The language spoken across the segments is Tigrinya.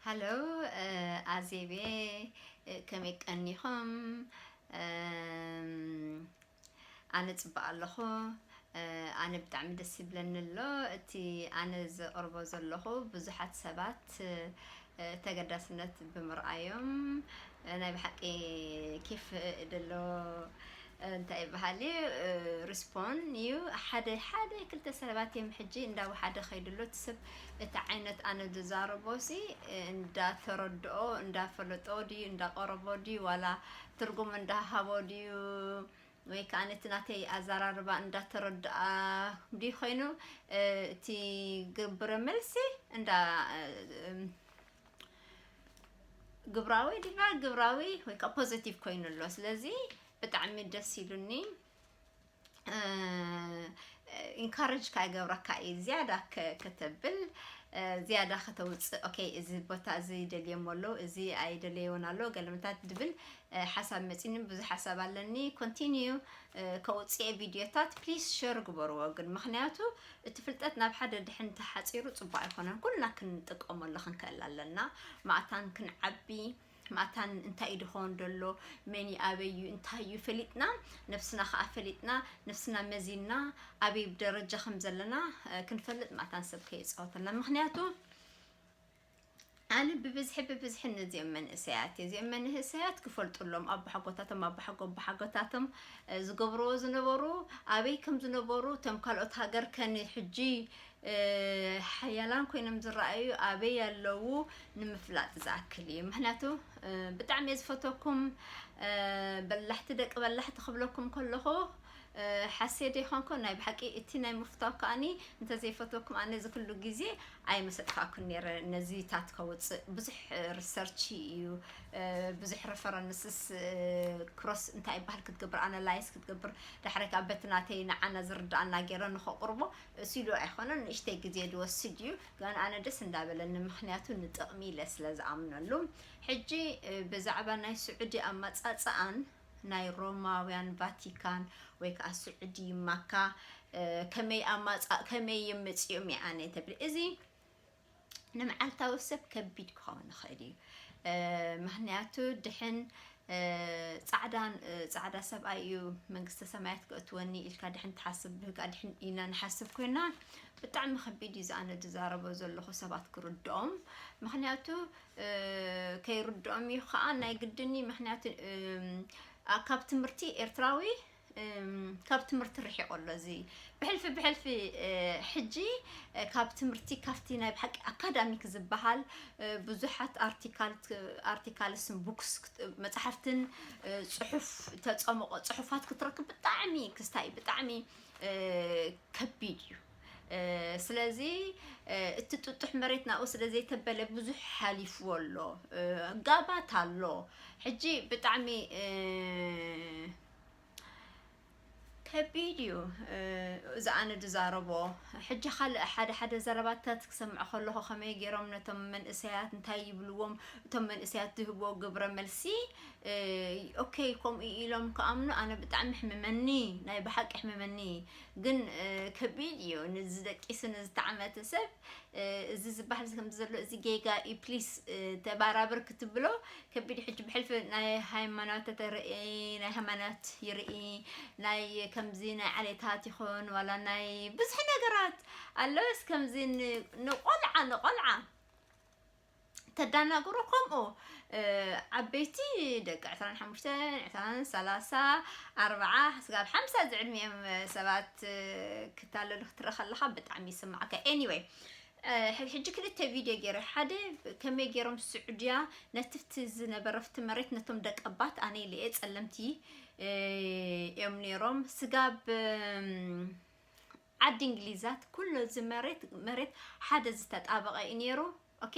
ሃሎ፣ ኣዜቤ፣ ከመይ ቀኒኹም? ኣነ ጽቡቕ ኣለኹ። ኣነ ብጣዕሚ ደስ ይብለኒ ኣሎ። እቲ ኣነ ዘቕርቦ ዘለኹ ብዙሓት ሰባት ተገዳስነት ብምርኣዮም ናይ ብሓቂ ኬፍ ደሎ እንታይ ይበሃል እዩ፣ ሪስፖን እዩ። ሓደ ሓደ ክልተ ሰባት እዮም ሕጂ እንዳወሓደ ከይድሎ እቲ ሰብ፣ እቲ ዓይነት ኣነ ዝዛረቦ ሲ እንዳተረድኦ እንዳፈለጦ ድዩ እንዳቀረቦ ድዩ ዋላ ትርጉም እንዳሃቦ ድዩ ወይ ከዓ ነቲ ናተይ ኣዘራርባ እንዳተረድኣ ድዩ ኮይኑ እቲ ግብረ መልሲ እንዳ ግብራዊ ድባ ግብራዊ ወይ ከዓ ፖዘቲቭ ኮይኑ ኣሎ። ስለዚ ብጣዕሚ ደስ ኢሉኒ። ኢንካረጅ ካይገብረካ እዩ ዝያዳ ከተብል ዝያዳ ከተውፅእ። ኦኬ፣ እዚ ቦታ እዚ ደልየሞ ኣለዉ፣ እዚ ኣይደለየውን ኣለዉ ገለመታት ድብል ሓሳብ መፂኒ። ብዙሕ ሓሳብ ኣለኒ። ኮንቲኒዩ ከውፅኤ ቪድዮታት ፕሊስ ሸር ግበርዎ። ግን ምክንያቱ እቲ ፍልጠት ናብ ሓደ ድሕን ተሓፂሩ ፅቡቅ ኣይኮነን። ኩልና ክንጥቀመሉ ክንክእል ኣለና። ማእታን ክንዓቢ ማእታን እንታይ እዩ ድኾን ደሎ፣ መን እዩ፣ ኣበይ እዩ፣ እንታይ እዩ ፈሊጥና፣ ነብስና ከዓ ፈሊጥና፣ ነብስና መዚንና ኣበይ ደረጃ ከም ዘለና ክንፈልጥ ማእታን ሰብ ከየፃወተልና። ምክንያቱ ኣነ ብብዝሒ ብብዝሒ ነዚኦም መንእሰያት እዚኦም መንእሰያት ክፈልጡ ኣቦሓጎታቶም ኣቦሓጎ ኣቦሓጎታቶም ዝገብርዎ ዝነበሩ ኣበይ ከም ዝነበሩ እቶም ካልኦት ሃገር ከን ሕጂ ሓያላን ኮይኖም ዝረኣዩ ኣበይ ኣለዉ ንምፍላጥ ዝኣክል እዩ። ምክንያቱ ብጣዕሚ እየ ዝፈተኩም። በላሕቲ ደቂ በላሕቲ ክብለኩም ከለኹ ሓሴ ዶ ይኾንኩ? ናይ ብሓቂ እቲ ናይ ምፍታው ከኣኒ እንተዘይፈተኩም ኣነ እዚ ኩሉ ግዜ ኣይመሰጥካኩን ነረ። ነዚታት ከውፅእ ብዙሕ ሪሰርች እዩ፣ ብዙሕ ሬፈረንስስ ክሮስ እንታይ ይበሃል ክትገብር ኣናላይዝ ክትገብር ዳሕረይ ከዓ በቲ ናተይ ንዓና ዝርዳኣና ገይረ ንኸቕርቦ እሱ ኢሉ ኣይኮነን፣ ንእሽተይ ግዜ ዝወስድ እዩ። ግን ኣነ ደስ እንዳበለኒ ምክንያቱ ንጥቕሚ ኢለ ስለ ዝኣምነሉ። ሕጂ ብዛዕባ ናይ ስዑዲ ኣመፃፅኣን ናይ ሮማውያን ቫቲካን ወይ ከዓ ስዑዲ ማካ ከመይ ኣማፃ ከመይ እዮም መፂኦም ይኣነ ተብል እዚ ንመዓልታዊ ሰብ ከቢድ ክኸውን ይኽእል እዩ። ምክንያቱ ድሕን ፃዕዳን ፃዕዳ ሰብኣይ እዩ መንግስተ ሰማያት ክእትወኒ ኢልካ ድሕን ትሓስብ ብህጋ ድሕን ኢና ንሓስብ ኮይና ብጣዕሚ ከቢድ እዩ። ዝኣነ ዝዛረቦ ዘለኹ ሰባት ክርድኦም ምክንያቱ ከይርድኦም እዩ ከዓ ናይ ግድኒ ምክንያቱ ካብ ትምህርቲ ኤርትራዊ ካብ ትምህርቲ ርሒቑ ኣሎ። እዚ ብሕልፊ ብሕልፊ ሕጂ ካብ ትምህርቲ ካብቲ ናይ ብሓቂ ኣካዳሚክ ዝበሃል ብዙሓት ኣርቲካልስን ቡክስ መፅሓፍትን ፅሑፍ ተፀምቆ ፅሑፋት ክትረክብ ብጣዕሚ ክስታይ ብጣዕሚ ከቢድ እዩ። ስለዚ እቲ ጥጡሕ መሬት ናብኡ ስለ ዘይተበለ ብዙሕ ሓሊፍዎ ኣሎ፣ ጋባት ኣሎ። ሕጂ ብጣዕሚ ከቢድ እዩ እዚ ኣነ ዝዛረቦ። ሕጂ ካልእ ሓደ ሓደ ዘረባታት ክሰምዕ ከለኹ ከመይ ገይሮም ነቶም መንእሰያት እንታይ ይብልዎም፣ እቶም መንእሰያት ዝህብዎ ግብረ መልሲ ኦኬ ከምኡ ኢሎም ክኣምኑ ኣነ ብጣዕሚ ሕምመኒ፣ ናይ ብሓቂ ሕምመኒ። ግን ከቢድ እዩ ንዝደቂሱ ንዝተዓመተ ሰብ እዚ ዝበሃል ከምዚ ዘሎ እዚ ጌጋ እዩ ፕሊስ ተባራብር ክትብሎ ከቢድ። ሕጂ ብሕልፊ ናይ ሃይማኖት ተርኢ ናይ ሃይማኖት ይርኢ ናይ ከምዚ ናይ ዓሌታት ይኹን ዋላ ናይ ብዙሕ ነገራት ኣለስ ከምዚ ንቆልዓ ንቆልዓ ተዳናግሮ ከምኡ ዓበይቲ ደቂ ዕስራን ሓሙሽተን ዕስራን ሰላሳ ኣርባዓ ስጋብ ሓምሳ ዝዕድሚኦም ሰባት ክታለሉ ክትርኢ ከለካ ብጣዕሚ ይስማዓካ። Anyway ሕጂ ክልተ ቪድዮ ገይረ ሓደ ከመይ ገይሮም ስዑድያ ነትፍቲ ዝነበረፍቲ መሬት ነቶም ደቀባት ኣነ ኢለ እየ ጸለምቲ እዮም ነይሮም ስጋብ ዓዲ እንግሊዛት ኩሉ እዚ መሬት መሬት ሓደ ዝተጣበቐ እዩ ነይሩ። ኦኬ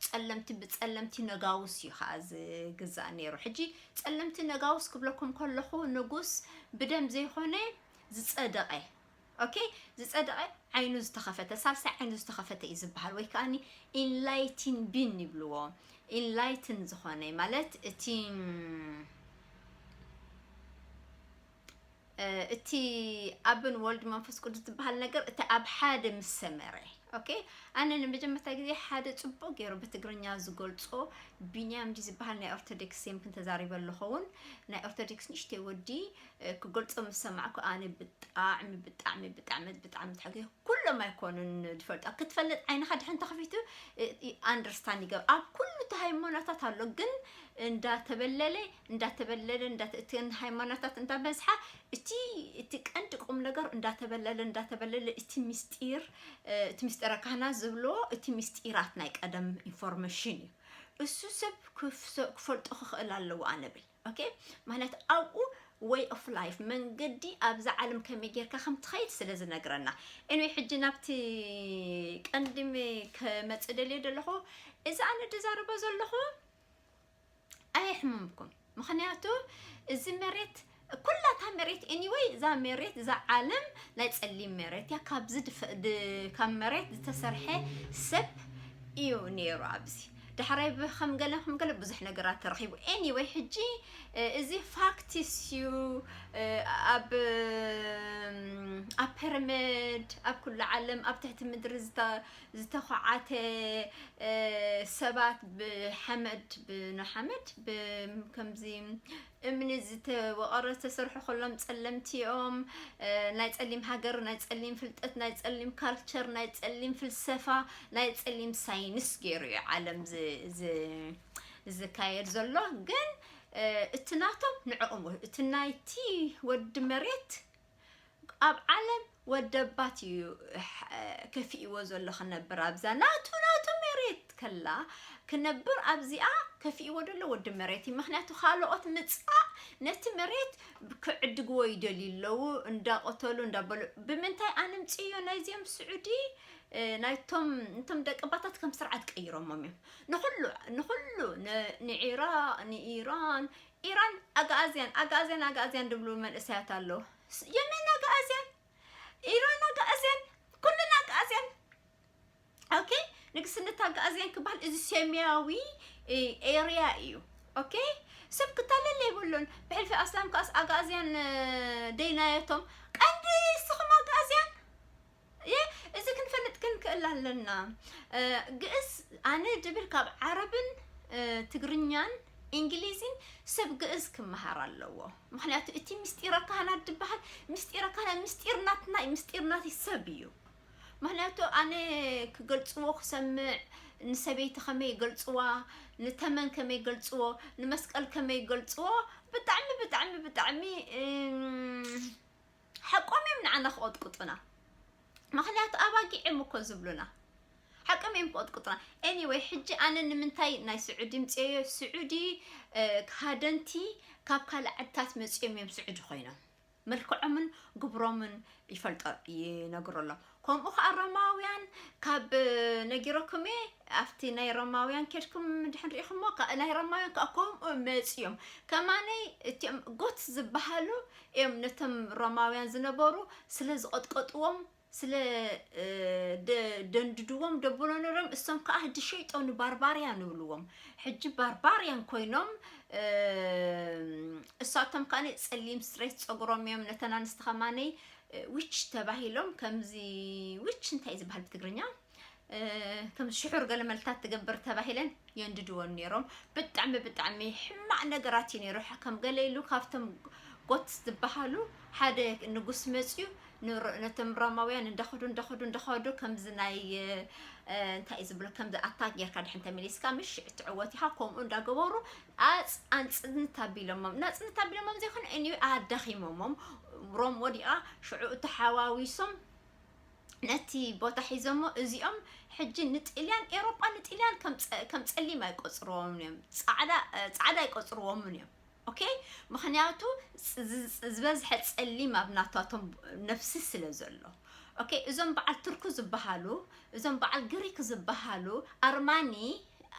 ጸለምቲ ብጸለምቲ ነጋውስ እዩ ከዓ ዝግዛእ ነይሩ። ሕጂ ጸለምቲ ነጋውስ ክብለኩም ከለኹ ንጉስ ብደም ዘይኮነ ዝጸደቐ ኦኬ ዝጸደቐ ዓይኑ ዝተኸፈተ ሳልሳይ ዓይኑ ዝተኸፈተ እዩ ዝበሃል ወይ ከዓ ኢንላይቲን ቢን ይብልዎ። ኢንላይትን ዝኾነ ማለት እቲ እቲ ኣብን ወልድ መንፈስ ቅዱስ ዝበሃል ነገር እቲ ኣብ ሓደ ምስ ሰመረ ኦኬ ኣነ ንመጀመርታ ግዜ ሓደ ጽቡቕ ገይሩ ብትግርኛ ዝገልጾ ቢንያም ድዩ ዝበሃል ናይ ኦርቶዶክስ፣ የምክን ተዛሪበ ኣለኸውን። ናይ ኦርቶዶክስ ንእሽተይ ወዲ፣ እ፣ ክገልጾ ምስ ሰማዕኩ ኣነ ብጣዕሚ፣ ብጣዕሚ፣ ብጣዕሚ፣ ብጣዕሚ ተሓጊሰ። ኩሎም ኣይኮኑን ዝፈልጡ። ክትፈልጥ ዓይንኻ ድሕን ተኸፊቱ፣ እ፣ እ፣ ኣንደርስታንድ ይገብር። ኣብ ኩሉ እቲ ሃይማኖታት ኣሎ፣ ግን እንዳተበለለ፣ እንዳተበለለ፣ እንዳተ-፣ እተን ሃይማኖታት እንዳበዝሓ፣ እቲ፣ እቲ ቀንዲ ቁም ነገር እንዳተበለለ፣ እንዳተበለለ፣ እቲ ምስጢር፣ እ፣ እቲ ምስጢረ ካህናት ዝብልዎ፣ እቲ ምስጢራት ናይ ቀደም ኢንፎርሜሽን እዩ። እሱ ሰብ ክፍ-፣ ክፈልጦ ክኽእል ኣለዎ ኣነ ብል። ኦኬ? ምኽንያቱ ኣብኡ ወይ ኦፍ ላይፍ፣ መንገዲ ኣብዛ ዓለም ከመይ ጌርካ ከም ትኸይድ ስለ ዝነግረና። ኤኒዌይ፣ ሕጂ ናብቲ ቀንዲ ም-፣ ከመጽእ ደልየ ዘለኹ፣ እዚ ኣነ ዝዛረቦ ዘለኹ ኣየሕምምኩም። ምኽንያቱ እዚ መሬት፣ ኩላታ መሬት፣ ኤኒዌይ፣ እዛ መሬት፣ እዛ ዓለም ናይ ጸሊም መሬት እያ። ካብዚ ድፈ-፣ ድ-፣ ካብ መሬት ዝተሰርሐ ሰብ እዩ ነይሩ ኣብዚ። ዳሕራይ ብከም ገለ ከም ገለ ብዙሕ ነገራት ተረኺቡ። ኤኒዌይ፣ ሕጂ፣ እ፣ እዚ ፋክትስ እዩ። እ፣ ኣብ፣ እም፣ ኣብ ፒራሚድ፣ ኣብ ኩሉ ዓለም፣ ኣብ ትሕቲ ምድሪ ዝተ-፣ ዝተዃዓተ፣ እ፣ ሰባት ብሓመድ፣ ብንሓመድ፣ ብ-፣ ከምዚ እምኒ ዝተወቐረ ዝተሰርሑ ኩሎም ጸለምቲ እዮም። እ፣ ናይ ጸሊም ሃገር፣ ናይ ጸሊም ፍልጠት፣ ናይ ጸሊም ካልቸር፣ ናይ ጸሊም ፍልሰፋ፣ ናይ ጸሊም ሳይንስ ገይሩ እዩ ዓለም ዝ-፣ ዝ-፣ ዝካየድ ዘሎ። ግን፣ እ፣ እቲ ናቶም ንዕኦም፣ እቲ ናይቲ ወዲ መሬት ኣብ ዓለም ወደባት እዩ፣ ሕ-፣ ከፊእዎ ዘሎ ክነብር ኣብዛ ናቱ፣ ናቱ መሬት ከላ ክነብር ኣብዚኣ ከፊእዎ ዘሎ ወዲ መሬት እዩ። ምኽንያቱ ካልኦት ምጻእ ነቲ መሬት ክዕድግዎ ይደልዩ ኣለዉ፣ እንዳቐተሉ እንዳበሉ። ብምንታይ ኣነምጽእዮ ናይዚኦም ስዑዲ፣ እ፣ ናይቶም፣ እንቶም ደቂ ባታት ከም ስርዓት ቀይሮሞም እዮም። ንኹሉ፣ ንኹሉ፣ ን-፣ ንዒራቕ፣ ንኢራን፣ ኢራን ኣግኣዝያን፣ ኣግኣዝያን፣ ኣግኣዝያን ድብሉ መንእሰያት ኣለዉ። ስ-፣ የመን ኣግኣዝያን፣ ኢራን ኣግኣዝያን፣ ኩልና ኣግኣዝያን። ኦኬ፣ ንግስነት ኣግኣዝያን ክበሃል እዚ ሰማያዊ፣ እ፣ ኤርያ እዩ። ኦኬ፣ ሰብ ክታለል የብሉን። ብሕልፊ ኣስላም ከኣስ ኣግኣዝያን፣ እ፣ ደይናየቶም። ቀንዲ ንስኹም ኣግኣዝያን። እ፣ እዚ ክንፈልጥ ክንክእል ኣለና። እ፣ ግእዝ ኣነ ድብል ካብ ዓረብን፣ እ፣ ትግርኛን እንግሊዝን ሰብ ግእዝ ክመሃር ኣለዎ። ምኽንያቱ እቲ ምስጢረ ካህናት ድበሃል ምስጢረ ካህናት ምስጢር ናትና እዩ፣ ምስጢር ናተይ ሰብ እዩ። ምኽንያቱ ኣነ ክገልጽዎ ክሰምዕ፣ ንሰበይቲ ከመይ ይገልጽዋ፣ ንተመን ከመይ ይገልጽዎ፣ ንመስቀል ከመይ ይገልጽዎ፣ ብጣዕሚ፣ ብጣዕሚ፣ ብጣዕሚ፣ እም፣ ሓቆም እዮም ንዓና ክቐጥቅጡና። ምኽንያቱ ኣባጊዕ እዮም እኮ ዝብሉና። ሓቆም እዮም ክቐጥቅጡና። ኤኒወይ፣ ሕጂ ኣነ ንምንታይ ናይ ስዑዲ ምፅኤዮ? ስዑዲ፣ እ፣ ሃደንቲ ካብ ካልእ ዓድታት መፅኦም እዮም ስዑዲ ኮይኖም። መልክዖምን ግብሮምን ይፈልጦ፣ ይነግሩ ኣሎ። ከምኡ ከዓ ሮማውያን ካብ፣ ነጊረኩም እየ፣ ኣብቲ ናይ ሮማውያን ኬድኩም ድሕን ርኢኹሞ፣ ከ-፣ ናይ ሮማውያን ከዓ ከምኡ መፅዮም። ከማነይ እቲኦም ጎት ዝበሃሉ እዮም ነቶም ሮማውያን ዝነበሩ ስለ ዝቐጥቀጥዎም፣ ስለ፣ እ፣ ደ-፣ ደንድድዎም ደብሎ ነሮም፣ እሶም ከዓ ህጂ ሸይጦ ንባርባርያን ንብልዎም። ሕጂ ባርባርያን ኮይኖም፣ እ፣ እሳቶም ከዓ ጸሊም ስትሬት ጸጉሮም እዮም። ነተን ኣንስቲ ከማነይ፣ እ፣ ዊች ተባሂሎም፣ ከምዚ ዊች እንታይ እዩ ዝበሃል ብትግርኛ? እ፣ ከም ሽሑር ገለ መልታት ትገብር ተባሂለን የንድድወን ነይሮም። ብጣዕሚ፣ ብጣዕሚ ሕማቕ ነገራት እዩ ነይሩ። ሐ-፣ ከም ገለ ኢሉ ካብቶም ጎት ዝበሃሉ ሓደ ንጉስ መፅዩ ንሮ-፣ ነቶም ሮማውያን እንዳኸዱ፣ እንዳኸዱ፣ እንዳኸዱ ከምዚ ናይ፣ እ፣ እንታይ እዩ ዝብሎ፣ ከምዚ ኣታክ ጌርካ ድሕን ተመሊስካ ምሽ እትዕወት ኢኻ፣ ከምኡ እንዳገበሩ ኣፅ-፣ ኣንፅንት ኣቢሎሞም። ናፅንት ኣቢሎሞም ዘይኮነ፣ ኤኒዌይ ኣዳኺሞሞም። ሮም ወዲቓ፣ ሽዑ ተሓዋዊሶም ነቲ ቦታ ሒዞሞ። እዚኦም ሕጂ ንጥልያን፣ ኤሮጳ ንጥልያን ከም ጸ-፣ ከም ጸሊም ኣይቆጽርዎምን እዮም። ጻዕዳ፣ እ፣ ጻዕዳ ኣይቆጽርዎምን እዮም። ኦኬ? ምኽንያቱ ዝ-፣ ዝ-፣ ዝበዝሐ ጸሊም ኣብ ናታቶም ነፍሲ ስለ ዘሎ። ኦኬ? እዞም በዓል ቱርክ ዝበሃሉ፣ እዞም በዓል ግሪክ ዝበሃሉ፣ ኣርማኒ፣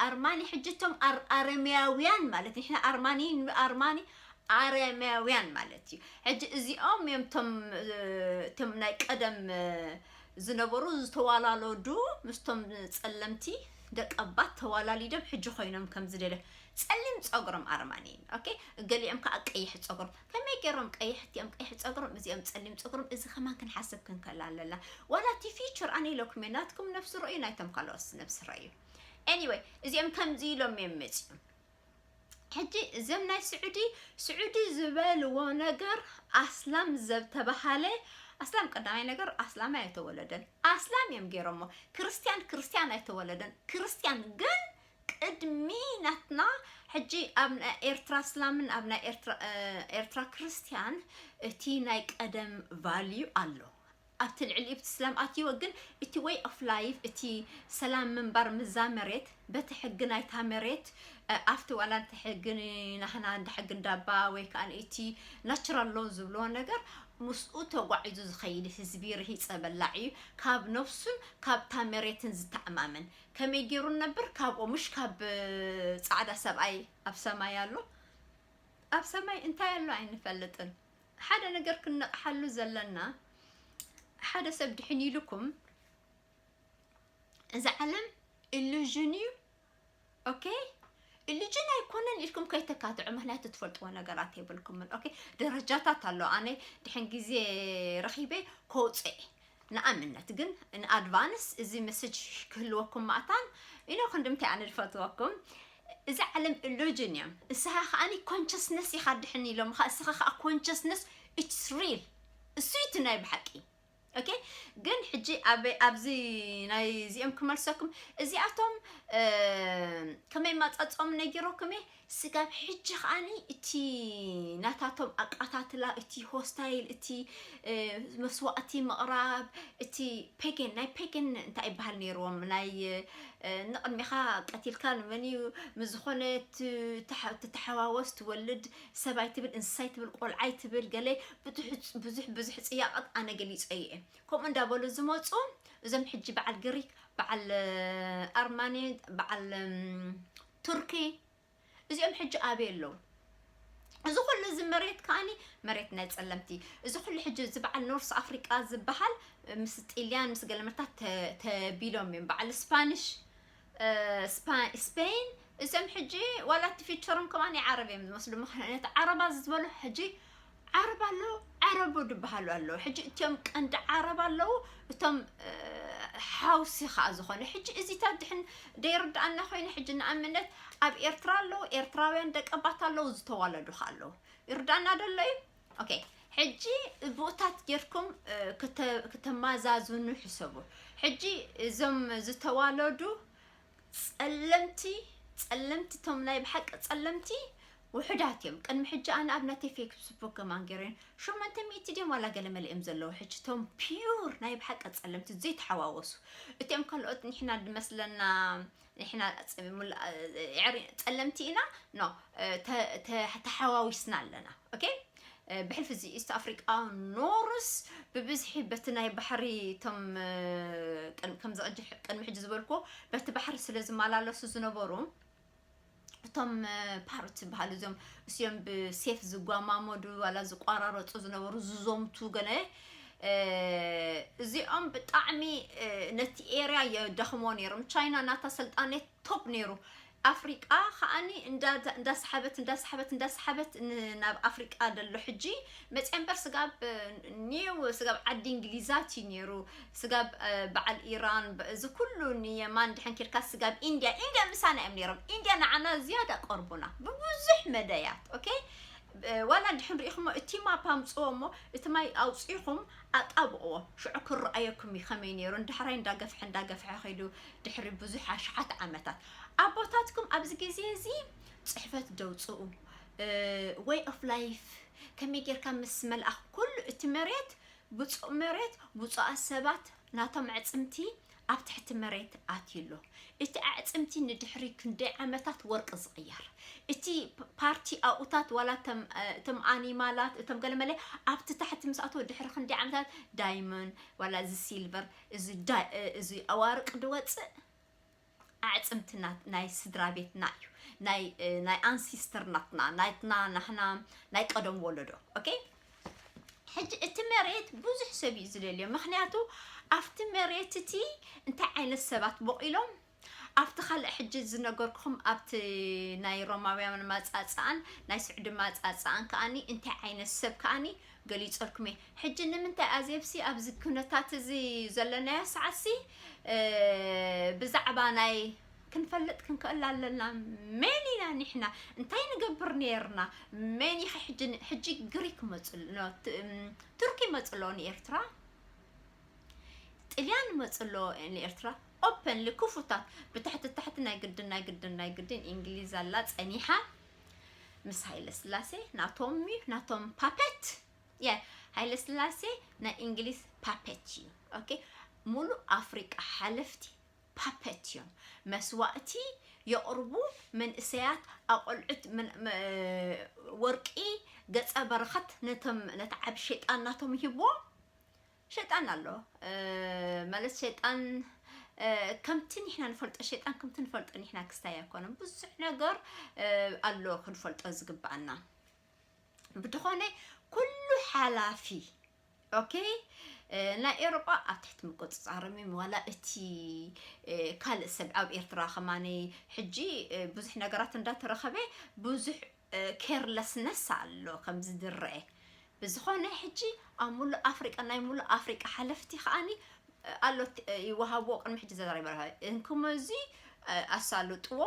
ኣርማኒ ሕጂ እቶም ኣር-፣ ኣረሚያውያን ማለት፣ ንሕና ኣርማኒ፣ ኣርማኒ ኣረሚያውያን ማለት እዩ። ሕጂ እዚኦም እዮም እቶም፣ እ፣ እቶም ናይ ቀደም፣ እ፣ ዝነበሩ ዝተዋላለዱ ምስቶም ጸለምቲ፣ ደቀባት ተዋላሊዶም ሕጂ ኮይኖም ከም ዝደለ ጸሊም ጸጉሮም ኣርማኒ። ኦኬ፣ ገሊኦም ከዓ ቀይሕ ጸጉሮም። ከመይ ገይሮም ቀይሕ? እቲኦም ቀይሕ ጸጉሮም፣ እዚኦም ጸሊም ጸጉሮም። እዚ ከማን ክንሓስብ ክንከላ ኣለና። ዋላ እቲ ፊቸር ኣነ ኢለኩም እየ፣ ናትኩም ነብሲ ረእዩ፣ ናይቶም ካልኦት ነብሲ ረእዩ። ኤኒወይ፣ እዚኦም ከምዚ ኢሎም እዮም መጺኦም። ሕጂ እዞም ናይ ስዑዲ፣ ስዑዲ ዝበልዎ ነገር ኣስላም ዘተባሃለ፣ ኣስላም ቀዳማይ ነገር ኣስላም ኣይተወለደን። ኣስላም እዮም ገይሮሞ። ክርስቲያን፣ ክርስቲያን ኣይተወለደን። ክርስቲያን ግን ቅድሚ ናትና፣ ሕጂ ኣብ ናይ ኤርትራ ኣስላምን ኣብ ናይ ኤርትራ፣ እ፣ ኤርትራ ክርስቲያን እቲ ናይ ቀደም ቫልዩ ኣሎ። ኣብቲ ልዕሊ እቲ ስላም ኣትይዎ፣ ግን እቲ ወይ ኦፍ ላይፍ፣ እቲ ሰላም ምንባር ምዛ መሬት፣ በቲ ሕጊ ናይታ መሬት፣ እ፣ ኣብቲ ዋላ እንተ ሕጊ ናህና እንደ ሕጊ እንዳባ ወይ ከዓ እቲ ናቹራል ሎ ዝብልዎ ነገር ምስኡ ተጓዒዙ ዝኸይድ ህዝቢ ርሂፀ በላዕ እዩ። ካብ ነፍሱን ካብታ መሬትን ዝተኣማመን። ከመይ ገይሩ ነብር? ካብኦ፣ ምሽ ካብ፣ እ፣ ጻዕዳ ሰብኣይ ኣብ ሰማይ ኣሎ። ኣብ ሰማይ እንታይ ኣሎ ኣይንፈልጥን። ሓደ ነገር ክንነቕሓሉ ዘለና፣ ሓደ ሰብ ድሕን ኢሉኩም፣ እዛ ዓለም ኢሉዥን እዩ። ኦኬ፣ ኢሉዥን ኣይኮነን ኢልኩም ከይተካትዑ፣ ምክንያቱ ትፈልጥዎ ነገራት የብልኩምን። ኦኬ፣ ደረጃታት ኣሎ። ኣነ ድሕን ግዜ ረኺበ ከውፅእ፣ ንኣብነት ግን ንኣድቫንስ እዚ መሰጅ ክህልወኩም ማእታን ኢኖ ክንድምታይ ኣነ ዝፈትወኩም። እዚ ዓለም ኢሉዥን እዮም። እስኻ ከኣኒ ኮንሽስነስ ኢኻ ድሕን ኢሎም፣ እስኻ ከኣ ኮንሽስነስ፣ ኢትስ ሪል። እሱ እዩ እቲ ናይ ብሓቂ። ኦኬ፣ ግን ሕጂ ኣብ፣ ኣብዚ ናይ እዚኦም ክመልሰኩም፣ እዚኣቶም፣ እ፣ ከመይ ማጻጽኦም ነጊረኩም እየ። ስጋብ ሕጂ ከኣኒ እቲ ናታቶም ኣቃታትላ፣ እቲ ሆስታይል፣ እቲ፣ እ፣ መስዋእቲ ምቕራብ፣ እቲ ፔገን፣ ናይ ፔገን እንታይ ይበሃል ነይርዎም? ናይ፣ እ፣ ንቕድሚኻ ቀቲልካ ንመን እዩ? ምስ ዝኾነ ት-፣ ትሓ-፣ ትተሓዋወስ፣ ትወልድ፣ ሰብኣይ ትብል፣ እንስሳይ ትብል፣ ቆልዓይ ትብል፣ ገለ ብዙሕ፣ ብዙሕ፣ ብዙሕ ጽያቐት ኣነ ገሊጸ እየ። ከምኡ እንዳበሉ ዝመጹ፣ እዞም ሕጂ በዓል ግሪክ፣ በዓል፣ እ፣ ኣርማኒ፣ በዓል፣ እም፣ ቱርኪ፣ እዚኦም ሕጂ ኣበይ ኣለዉ? እዚ ኩሉ እዚ መሬት ከኣኒ መሬት ናይ ጸለምቲ። እዚ ኩሉ ሕጂ እዚ በዓል ኖርስ ኣፍሪቃ ዝበሃል ምስ ጥልያን ምስ ገለመታት ተ-፣ ተቢሎም እዮም። በዓል ስፓኒሽ፣ እ፣ ስፓ-፣ ስፔን፣ እዚኦም ሕጂ ዋላ እቲ ፊቸሮም ከማን ዓረብ እዮም ዝመስሉ። ምኽንያቱ ዓረባ ዝበሉ ሕጂ ዓረብ ኣሎ፣ ዓረቡ ዝበሃሉ ኣለዉ። ሕጂ እቲኦም ቀንዲ ዓረብ ኣለዉ፣ እቶም፣ እ፣ ሓውሲ ኸኣ ዝኾነ። ሕጂ እዚታት ድሕን ደይርድኣና ኮይኑ፣ ሕጂ ንኣብነት ኣብ ኤርትራ ኣለዉ፣ ኤርትራውያን ደቀባት ኣለዉ፣ ዝተዋለዱ ኸኣ ኣለዉ። ይርድኣና ዶ ኣሎ እዩ? ኦኬ፣ ሕጂ ብኡታት ጌርኩም፣ እ፣ ክተ-፣ ክተማዛዝኑ ሕሰቡ። ሕጂ እዞም ዝተዋለዱ ጸለምቲ፣ ጸለምቲ፣ እቶም ናይ ብሓቂ ጸለምቲ ውሑዳት እዮም። ቅድሚ ሕጂ ኣነ ኣብ ናተይ ፌስቡክ ከማን ገይረን ሸሞንተ ሚእቲ ድዮም ዋላ ገለ መለ እዮም ዘለዉ። ሕጂ እቶም ፒዩር ናይ ብሓቂ ጸለምቲ ዘይተሓዋወሱ። እቲኦም ካልኦት ንሕና ድመስለና፣ ንሕና ጸ-፣ ሙላ-፣ ጸለምቲ ኢና፣ ኖ፣ ተ-፣ ተ-፣ ተሓዋዊስና ኣለና። ኦኬ? እ፣ ብሕልፊ እዚ ኢስት ኣፍሪቃ ኖርስ ብብዝሒ በቲ ናይ ባሕሪ እቶም፣ እ፣ ቅን-፣ ከምዚ ቅጂ-፣ ቅድሚ ሕጂ ዝበልኩዎ በቲ ባሕሪ ስለ ዝመላለሱ ዝነበሩ እቶም፣ እ፣ ፓሮት ዝበሃሉ እዚኦም እሲኦም ብሴፍ ዝጓማመዱ ዋላ ዝቋራረጹ ዝነበሩ ዝዞምቱ ገለ፣ እ፣ እዚኦም ብጣዕሚ፣ እ፣ ነቲ ኤርያ የዳኽሞ ነይሮም። ቻይና ናታ ስልጣኔ ቶፕ ነይሩ። ኣፍሪቃ ከኣኒ እንዳ-፣ እንዳሰሓበት፣ እንዳሰሓበት፣ እንዳሰሓበት ን-፣ ናብ ኣፍሪቃ ደሎ ሕጂ መጽያ እምበር ስጋብ፣ እ፣ ኒው ስጋብ ዓዲ እንግሊዛት እዩ ነይሩ። ስጋብ፣ እ፣ በዓል ኢራን፣ በ-፣ እዚ ኩሉ ንየማን ድሕን ኬድካ ስጋብ ኢንድያ፣ ኢንድያ ምሳና እዮም ነይሮም። ኢንድያ ንዓና ዝያዳ ቀርቡና ብብዙሕ መዳያት። ኦኬ? እ፣ ዋላ ድሕን ርኢኹሞ እቲ ማፕ ኣምጽዎ እሞ እቲ ማይ ኣውጺኹም ኣጣብቕዎ። ሽዑ ክረኣየኩም እዩ ከመይ ነይሩ። ንዳሕራይ እንዳገፍሐ፣ እንዳገፍሐ ከይዱ ድሕሪ ብዙሕ ኣሽሓት ዓመታት። ኣቦታትኩም ኣብዚ ግዜ እዚ ጽሕፈት ደውጽኡ፣ እ፣ ወይ ኦፍ ላይፍ ከመይ ጌርካ ምስ መልኣኽ ኩሉ እቲ መሬት፣ ብጹእ መሬት፣ ብጹኣት ሰባት ናቶም ኣዕጽምቲ ኣብ ትሕቲ መሬት ኣትዩ ኣሎ። እቲ ኣዕጽምቲ ንድሕሪ ክንደይ ዓመታት ወርቂ ዝቕየር። እቲ ፓርቲ ኣብኡታት ዋላ እቶም፣ እ፣ እቶም ኣኒማላት፣ እቶም ገለመለ ኣብቲ ታሕቲ ምስ ኣተወ ድሕሪ ክንደይ ዓመታት ዳይመንድ ዋላ እዚ ሲልቨር፣ እዚ ዳ-፣ እ፣ እዚ ኣዋርቅ ድወጽእ ኣዕጽምቲ ና-፣ ናይ ስድራ ቤትና እዩ። ናይ፣ እ፣ ናይ ኣንሲስተር ናትና፣ ናትና፣ ናህና፣ ናይ ቀደም ወለዶ። ኦኬ? ሕጂ እቲ መሬት ብዙሕ ሰብ እዩ ዝደልዮ። ምኽንያቱ ኣብቲ መሬት እቲ እንታይ ዓይነት ሰባት በቂሎም፣ ኣብቲ ካልእ ሕጂ ዝነገርኩኹም ኣብቲ ናይ ሮማውያን ማጻጻኣን ናይ ስዑዲ ማጻጻኣን ከኣኒ እንታይ ዓይነት ሰብ ከኣኒ ገሊጸልኩም እየ። ሕጂ ንምንታይ ኣዜብሲ ኣብዚ ኩነታት እዚ ዘለናዮ ሰዓትሲ ብዛዕባ ናይ ክንፈልጥ ክንክእል ኣለና። መን ኢና ንሕና? እንታይ ንገብር ነርና? መን ኢኸ ሕጂ ግሪክ መፅሎ ቱርኪ መፅሎ ንኤርትራ ጥልያን መፅሎ ንኤርትራ ኦፐንሊ ክፉታት ብታሕቲ ታሕቲ ናይ ግድን ናይ ግድን ናይ ግድን እንግሊዝ ኣላ ጸኒሓ ምስ ሃይለ ስላሴ ናቶም እዩ ናቶም ፓፐት የ ሃይለ ስላሴ ናይ እንግሊዝ ፓፐት እዩ። ኦኬ ሙሉ ኣፍሪቃ ሓለፍቲ ፓፐት እዮም። መስዋእቲ የቕርቡ መንእሰያት ኣቆልዑት ወርቂ ገጸ በረኸት ነቶም ነቲ ዓብ ሸይጣን ናቶም ይህብዎ ሸይጣን ኣሎ ማለት ሸይጣን ከምቲ ንሕና ንፈልጦ ሸይጣን ከምቲ ንፈልጦ ንሕና ክስታይ ኣይኮነን ብዙሕ ነገር ኣሎ ክንፈልጦ ዝግባኣና ብድኾነ ኩሉ ሓላፊ ኦኬ ናይ ኤሮጳ ኣብ ትሕቲ ምቁፅፃርም ዋላ እቲ ካልእ ሰብ ኣብ ኤርትራ ከማነይ ሕጂ ብዙሕ ነገራት እንዳተረኸበ ብዙሕ ኬርለስነስ ኣሎ ከምዚ ዝረአ ብዝኾነ ሕጂ ኣብ ሙሉእ ኣፍሪቃ ናይ ሙሉእ ኣፍሪቃ ሓለፍቲ ከዓኒ ኣሎ ይወሃብዎ ቅድሚ ሕጂ ዘዛሪበ እንክሞ እዚ ኣሳልጥዎ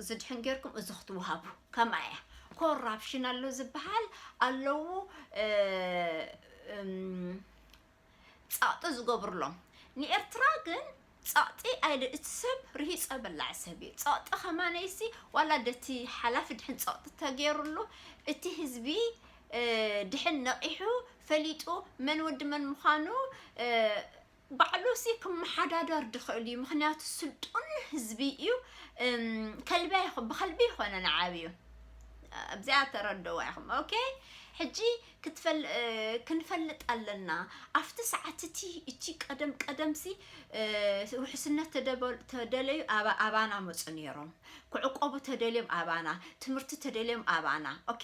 ዝድሕን ጌርኩም እዚ ክትወሃቡ ከማ እያ ኮራፕሽን ኣሎ ዝበሃል ኣለዉ ጻቕጢ ዝገብርሎም ንኤርትራ ግን ጸቕጢ ኣይደ እቲ ሰብ ርሂጸ በላዕ ሰብ እዩ ጸቕጢ ከማነይሲ ዋላ ደቲ ሓላፊ ድሕን ጸቕጢ ተገይሩሉ እቲ ህዝቢ ድሕን ነቒሑ ፈሊጡ መን ወዲ መን ምዃኑ ባዕሉ ሲ ክመሓዳደር ድኽእል እዩ ምክንያቱ ስልጡን ህዝቢ እዩ ከልቢ ብከልቢ ይኮነ ንዓብዩ ኣብዚኣ ተረድዋ ኢኹም ኦኬ ሕጂ ክትፈል ክንፈልጥ ኣለና ኣብቲ ሰዓት እቲ እቲ ቀደም ቀደምሲ ውሕስነት ተደለዩ ኣባና መፁ ነይሮም ክዕቆቡ ተደልዮም ኣባና ትምህርቲ ተደልዮም ኣባና ኦኬ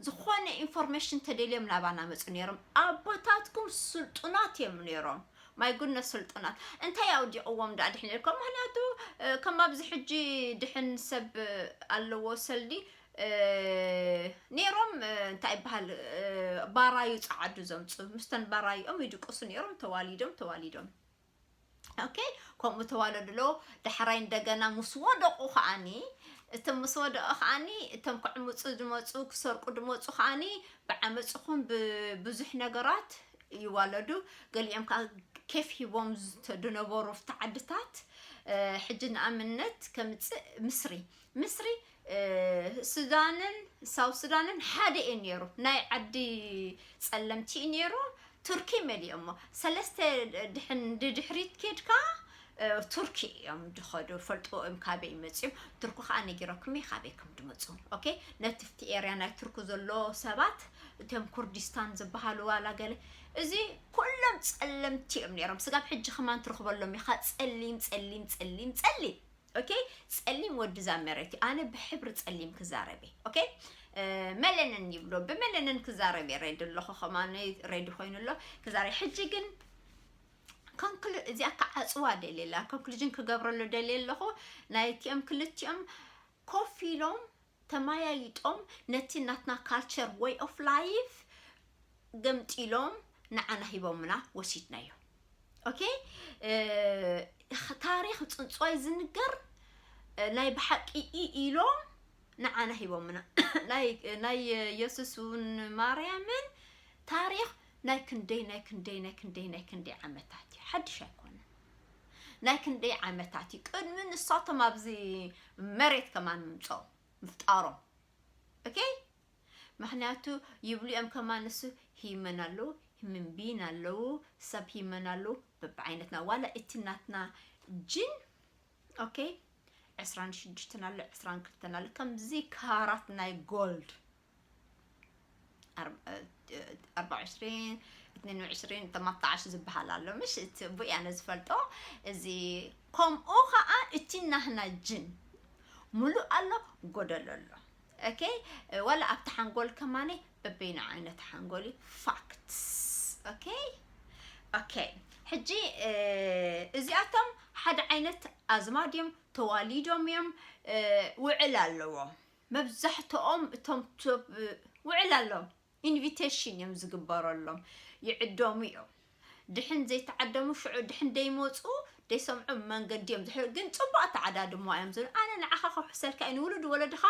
ዝኾነ ኢንፎርሜሽን ተደልዮም ናባና መፁ ነይሮም ኣቦታትኩም ስልጡናት እዮም ነይሮም ማይ ጉድነስ ስልጡናት እንታይ ኣውዲቕዎም ዳኣ ድሕን ኢልኩም ምክንያቱ ከም ኣብዚ ሕጂ ድሕን ሰብ ኣለዎ ሰልዲ ነይሮም እንታይ ይበሃል ባራዩ ጸዓዱ ዘምፁ ምስተን ባራይኦም ይድቅሱ ነይሮም ተዋሊዶም ተዋሊዶም ኦኬ ከምኡ ተዋለድሎ ዳሕራይ እንደገና ምስ ወደቑ ከዓኒ እቲ ምስ ወደቑ ከዓኒ እቶም ክዕምፁ ዝመፁ ክሰርቁ ዝመፁ ከዓኒ ብዓመፅኹም ብብዙሕ ነገራት ይዋለዱ ገሊኦም ከዓ ኬፍ ሂቦም ዝነበሩ ተዓድታት ሕጂ ንኣብነት ከምፅእ ምስሪ ምስሪ ሱዳንን ሳውት ሱዳንን ሓደ እዩ ነይሩ ናይ ዓዲ ፀለምቲ እዩ ነይሩ ቱርኪ መሊኦሞ ሰለስተ ድሕን ድድሕሪት ኬድካ ቱርኪ እዮም ድኸዱ ፈልጥዎም ካበይ መፅዮም ቱርኩ ከዓ ነጊረኩም ካበይ ከም ድመፁ ኦኬ ነትፍቲ ኤርያ ናይ ቱርኩ ዘሎ ሰባት እቶም ኩርዲስታን ዝበሃሉ ዋላ ገለ እዚ ኩሎም ፀለምቲ እዮም ነይሮም ስጋብ ሕጂ ከማን ትረኽበሎም ኢኻ ፀሊም ፀሊም ፀሊም ፀሊም ኦኬ ጸሊም ወዲ ዛ መሬት እዩ ኣነ ብሕብሪ ጸሊም ክዛረብ እየ ኦኬ መለነን ይብሎ ብመለነን ክዛረብ እየ ሬድ ኣለኹ ከማነይ ሬድ ኮይኑ ኣሎ ክዛረብ ሕጂ ግን ኮንክሉ እዚኣ ክዓፅዋ ደልየላ ኮንክሉዥን ክገብረሉ ደልየ ኣለኹ ናይቲኦም ክልቲኦም ኮፍ ኢሎም ተመያይጦም ነቲ ናትና ካልቸር ወይ ኦፍ ላይፍ ገምጢሎም ንዓና ሂቦምና ወሲድናዮ ኦኬ ታሪኽ ፅንፅዋይ ዝንገር ናይ ብሓቂ ኢሎም ንዓና ሂቦምና ናይ የሱስ እውን ማርያምን ታሪኽ ናይ ክንደይ ናይ ክንደይ ናይ ክንደይ ናይ ክንደይ ዓመታት እዩ ሓድሽ ኣይኮነን ናይ ክንደይ ዓመታት እዩ ቅድሚ ንሳቶም ኣብዚ መሬት ከማን ምምፅኦም ምፍጣሮም okay ምክንያቱ ይብሉ እዮም ከማን ንሱ ሂመን ኣለዉ ህምንቢን ኣለዉ ሰብ ሂመን ኣለዉ በብዓይነትና ዋላ እቲ ናትና ጅን okay ዕስራን ሽዱሽተን ኣሎ ዕስራን ክልተን ኣሎ ከምዚ ካራት ናይ ጎልድ ኣርባ ዕስሪን እትንን ዕስሪን ተማጣዓሽ ዝበሃል ኣሎ ምሽ እቲ ቡይ ኣነ ዝፈልጦ እዚ ከምኡ ከዓ እቲ ናህና ጅን ሙሉእ ኣሎ ጎደሎ ኣሎ okay ዋላ ኣብቲ ሓንጎል ከማነ በበይኑ ዓይነት ሓንጎል እዩ facts okay okay ሕጂ እዚኣቶም ሓደ ዓይነት ኣዝማድ እዮም፣ ተዋሊዶም እዮም። ውዕል ኣለዎም። መብዛሕትኦም እቶም ውዕል ኣለዎም፣ ኢንቪቴሽን እዮም ዝግበረሎም፣ ይዕደሙ እዮም። ድሕን ዘይተዓደሙ ሽዑ ድሕን ደይመፁ ደይሰምዑ መንገዲ እዮም ዝሕር። ግን ፅቡቅ ኣተዓዳድሞ እዮም ዝብል። ኣነ ንዓኻ ከውሕሰልካ እዩ፣ ንውሉድ ወለድኻ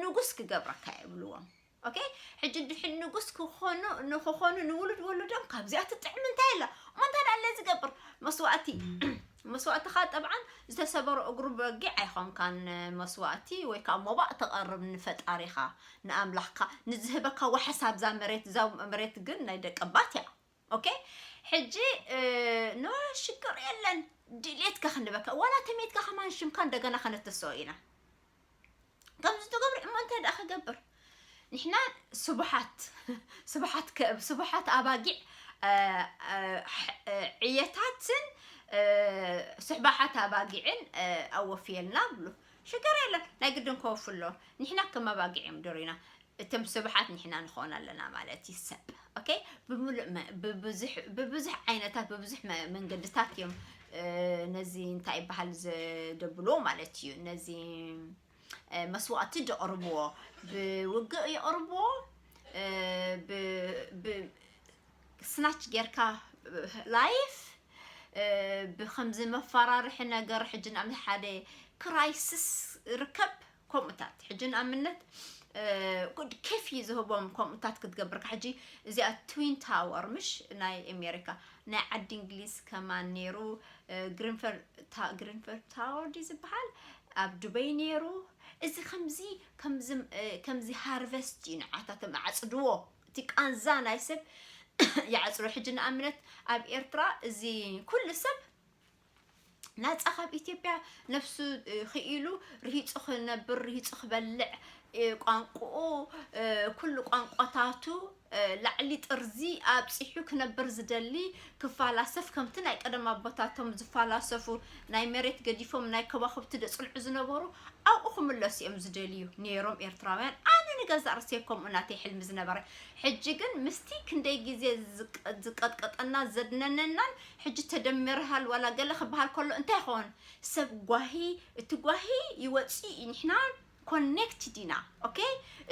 ንጉስ ክገብረካ ይብልዎም። ኦኬ፣ ሕጂ ድሕን ንጉስ ክኾኑ ንክኾኑ ንውሉድ ወለዶም ካብዚኣ ትጥዕም እንታይ ኣላ? እሞ እንታይ ደኣ ዝገብር መስዋእቲ? መስዋእትኻ ጠብዓን ዝተሰበረ እግሩ በጊዕ ኣይኾንካን መስዋእቲ፣ ወይ ከዓ ሞባእ ተቐርብ ንፈጣሪኻ ንኣምላኽካ ንዝህበካ ዋሕስ ኣብዛ መሬት። እዛ መሬት ግን ናይ ደቀባት እያ። ኦኬ፣ ሕጂ ኖ ሽግር የለን። ድሌትካ ክንበካ ዋላ ተሜትካ ከማን ሽምካ እንደገና ከነተስኦ ኢና። ከምዚ ትገብሪ እሞ እንታይ ደኣ ክገብር? ንሕና ስቡሓት ስቡሓት ከእብ ስቡሓት ኣባጊዕ ዕየታትን ስሕባሓት ኣባጊዕን ኣወፍየልና ብሉ። ሽግር የለን፣ ናይ ግድን ከወፍሎ። ንሕና ከም ኣባጊዕ እዮም ዶሪና። እቶም ስብሓት ንሕና ንኾን ኣለና ማለት እዩ። ሰብ ኦኬ፣ ብምሉእ ብብዙሕ ብብዙሕ ዓይነታት ብብዙሕ መንገድታት እዮም ነዚ እንታይ ይበሃል ዘደብልዎ ማለት እዩ። ነዚ መስዋእቲ ዘቕርብዎ ብውግእ የቕርብዎ። ስናች ጌርካ ላይፍ ብከምዚ መፈራርሒ ነገር ሕጂ ናብ ሓደ ክራይስስ ርከብ። ከምኡታት ሕጂ ንኣብነት ጉድ ኬፍ እዩ ዝህቦም። ከምኡታት ክትገብርካ ሕጂ እዚኣ ትዊን ታወር ምሽ ናይ ኣሜሪካ ናይ ዓዲ እንግሊዝ ከማን ነይሩ። ግሪንፈርድ ታወር ድዩ ዝበሃል? ኣብ ዱበይ ነይሩ። እዚ ከምዚ ከምዚ ሃርቨስት እዩ ንዓታቶም ኣዕፅድዎ። እቲ ቃንዛ ናይ ሰብ ይዓፅዶ። ሕጂ ንኣብነት ኣብ ኤርትራ እዚ ኩሉ ሰብ ናፃ ካብ ኢትዮጵያ ነፍሱ ክኢሉ ርሂፁ ክነብር ርሂፁ ክበልዕ ቋንቋኡ ኩሉ ቋንቋታቱ ላዕሊ ጥርዚ ኣብፂሑ ክነብር ዝደሊ ክፋላሰፍ ከምቲ ናይ ቀደም ኣቦታቶም ዝፋላሰፉ ናይ መሬት ገዲፎም ናይ ከዋኽብቲ ደፅንዑ ዝነበሩ ኣብኡ ክምለሱ እዮም ዝደልዩ ነይሮም ኤርትራውያን። ኣነ ንገዛእ ርእሰይ ከምኡ ናተይ ሕልሚ ዝነበረ። ሕጂ ግን ምስቲ ክንደይ ግዜ ዝቀጥቀጠና ዘድነነናን ሕጂ ተደሚርሃል ዋላ ገለ ክበሃል ከሎ እንታይ ይኸውን? ሰብ ጓሂ፣ እቲ ጓሂ ይወፅእ እዩ። ንሕና ኮኔክትድ ኢና። ኦኬ፣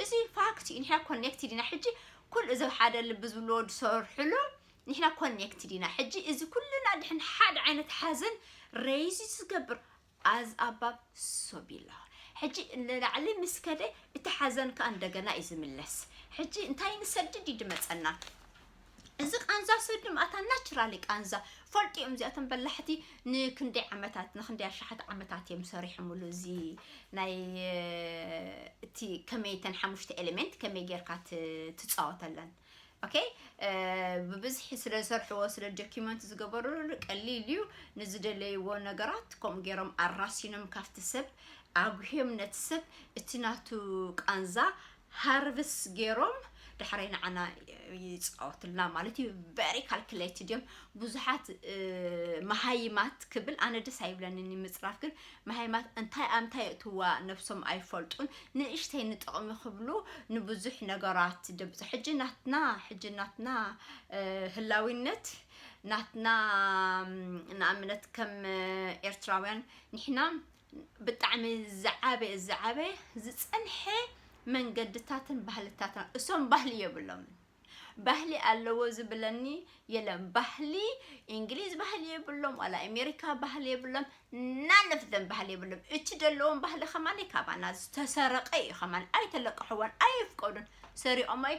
እዚ ፋክት እዩ። ንሕና ኮኔክትድ ኢና። ሕጂ ኩሉ እዚ ሓደ ልቢ ዝብልዎ ዝሰርሕሉ ንሕና ኮኔክትድ ኢና። ሕጂ እዚ ኩልና ድሕን ሓደ ዓይነት ሓዘን ሬይዝ ዝገብር ኣዝ ኣባብ ሶቢላ። ሕጂ ንላዕሊ ምስ ከደ እቲ ሓዘን ከዓ እንደገና እዩ ዝምለስ። ሕጂ እንታይ ንሰድድ እዩ ድመፀና? እዚ ቃንዛ ሰብ ድምኣታ ናቹራሊ ቃንዛ ፈልጡ እዮም። እዚኣቶም በላሕቲ ንክንደይ ዓመታት ንክንደይ ኣሽሓት ዓመታት እዮም ሰሪሖምሉ። እዚ ናይ እቲ ከመይ ተን ሓሙሽተ ኤሌሜንት ከመይ ጌርካ ትፃወተለን። ኦኬ፣ ብብዝሒ ስለ ዝሰርሕዎ ስለ ዶኪመንት ዝገበሩሉ ቀሊል እዩ። ንዝደለይዎ ነገራት ከምኡ ገይሮም ኣራሲኖም ካብቲ ሰብ ኣጉህዮም ነቲ ሰብ እቲ ናቱ ቃንዛ ሃርቭስ ገይሮም ዳሕራይ ንዓና ይፃወትልና ማለት እዩ። ቨሪ ካልኩሌትድ እዮም። ብዙሓት መሃይማት ክብል ኣነ ደስ ኣይብለንን ምፅራፍ፣ ግን መሃይማት እንታይ ኣምታይ የእትዋ ነብሶም ኣይፈልጡን። ንእሽተይ ንጥቕሚ ክብሉ ንብዙሕ ነገራት ደብፁ። ሕጂ ናትና ሕጂ ናትና ህላዊነት ናትና ንኣብነት ከም ኤርትራውያን ንሕና ብጣዕሚ ዝዓበ ዝዓበ ዝፀንሐ መንገድታትን ባህልታትና እሶም ባህሊ የብሎምን። ባህሊ ኣለዎ ዝብለኒ የለን። ባህሊ እንግሊዝ ባህሊ የብሎም፣ ዋላ ኣሜሪካ ባህሊ የብሎም፣ ናነፍዘን ባህሊ የብሎም። እቲ ዘለዎም ባህሊ ከማን ካባና ዝተሰረቀ እዩ። ከማን ኣይተለቅሕዎን፣ ኣይፍቀዱን። ሰሪኦማይ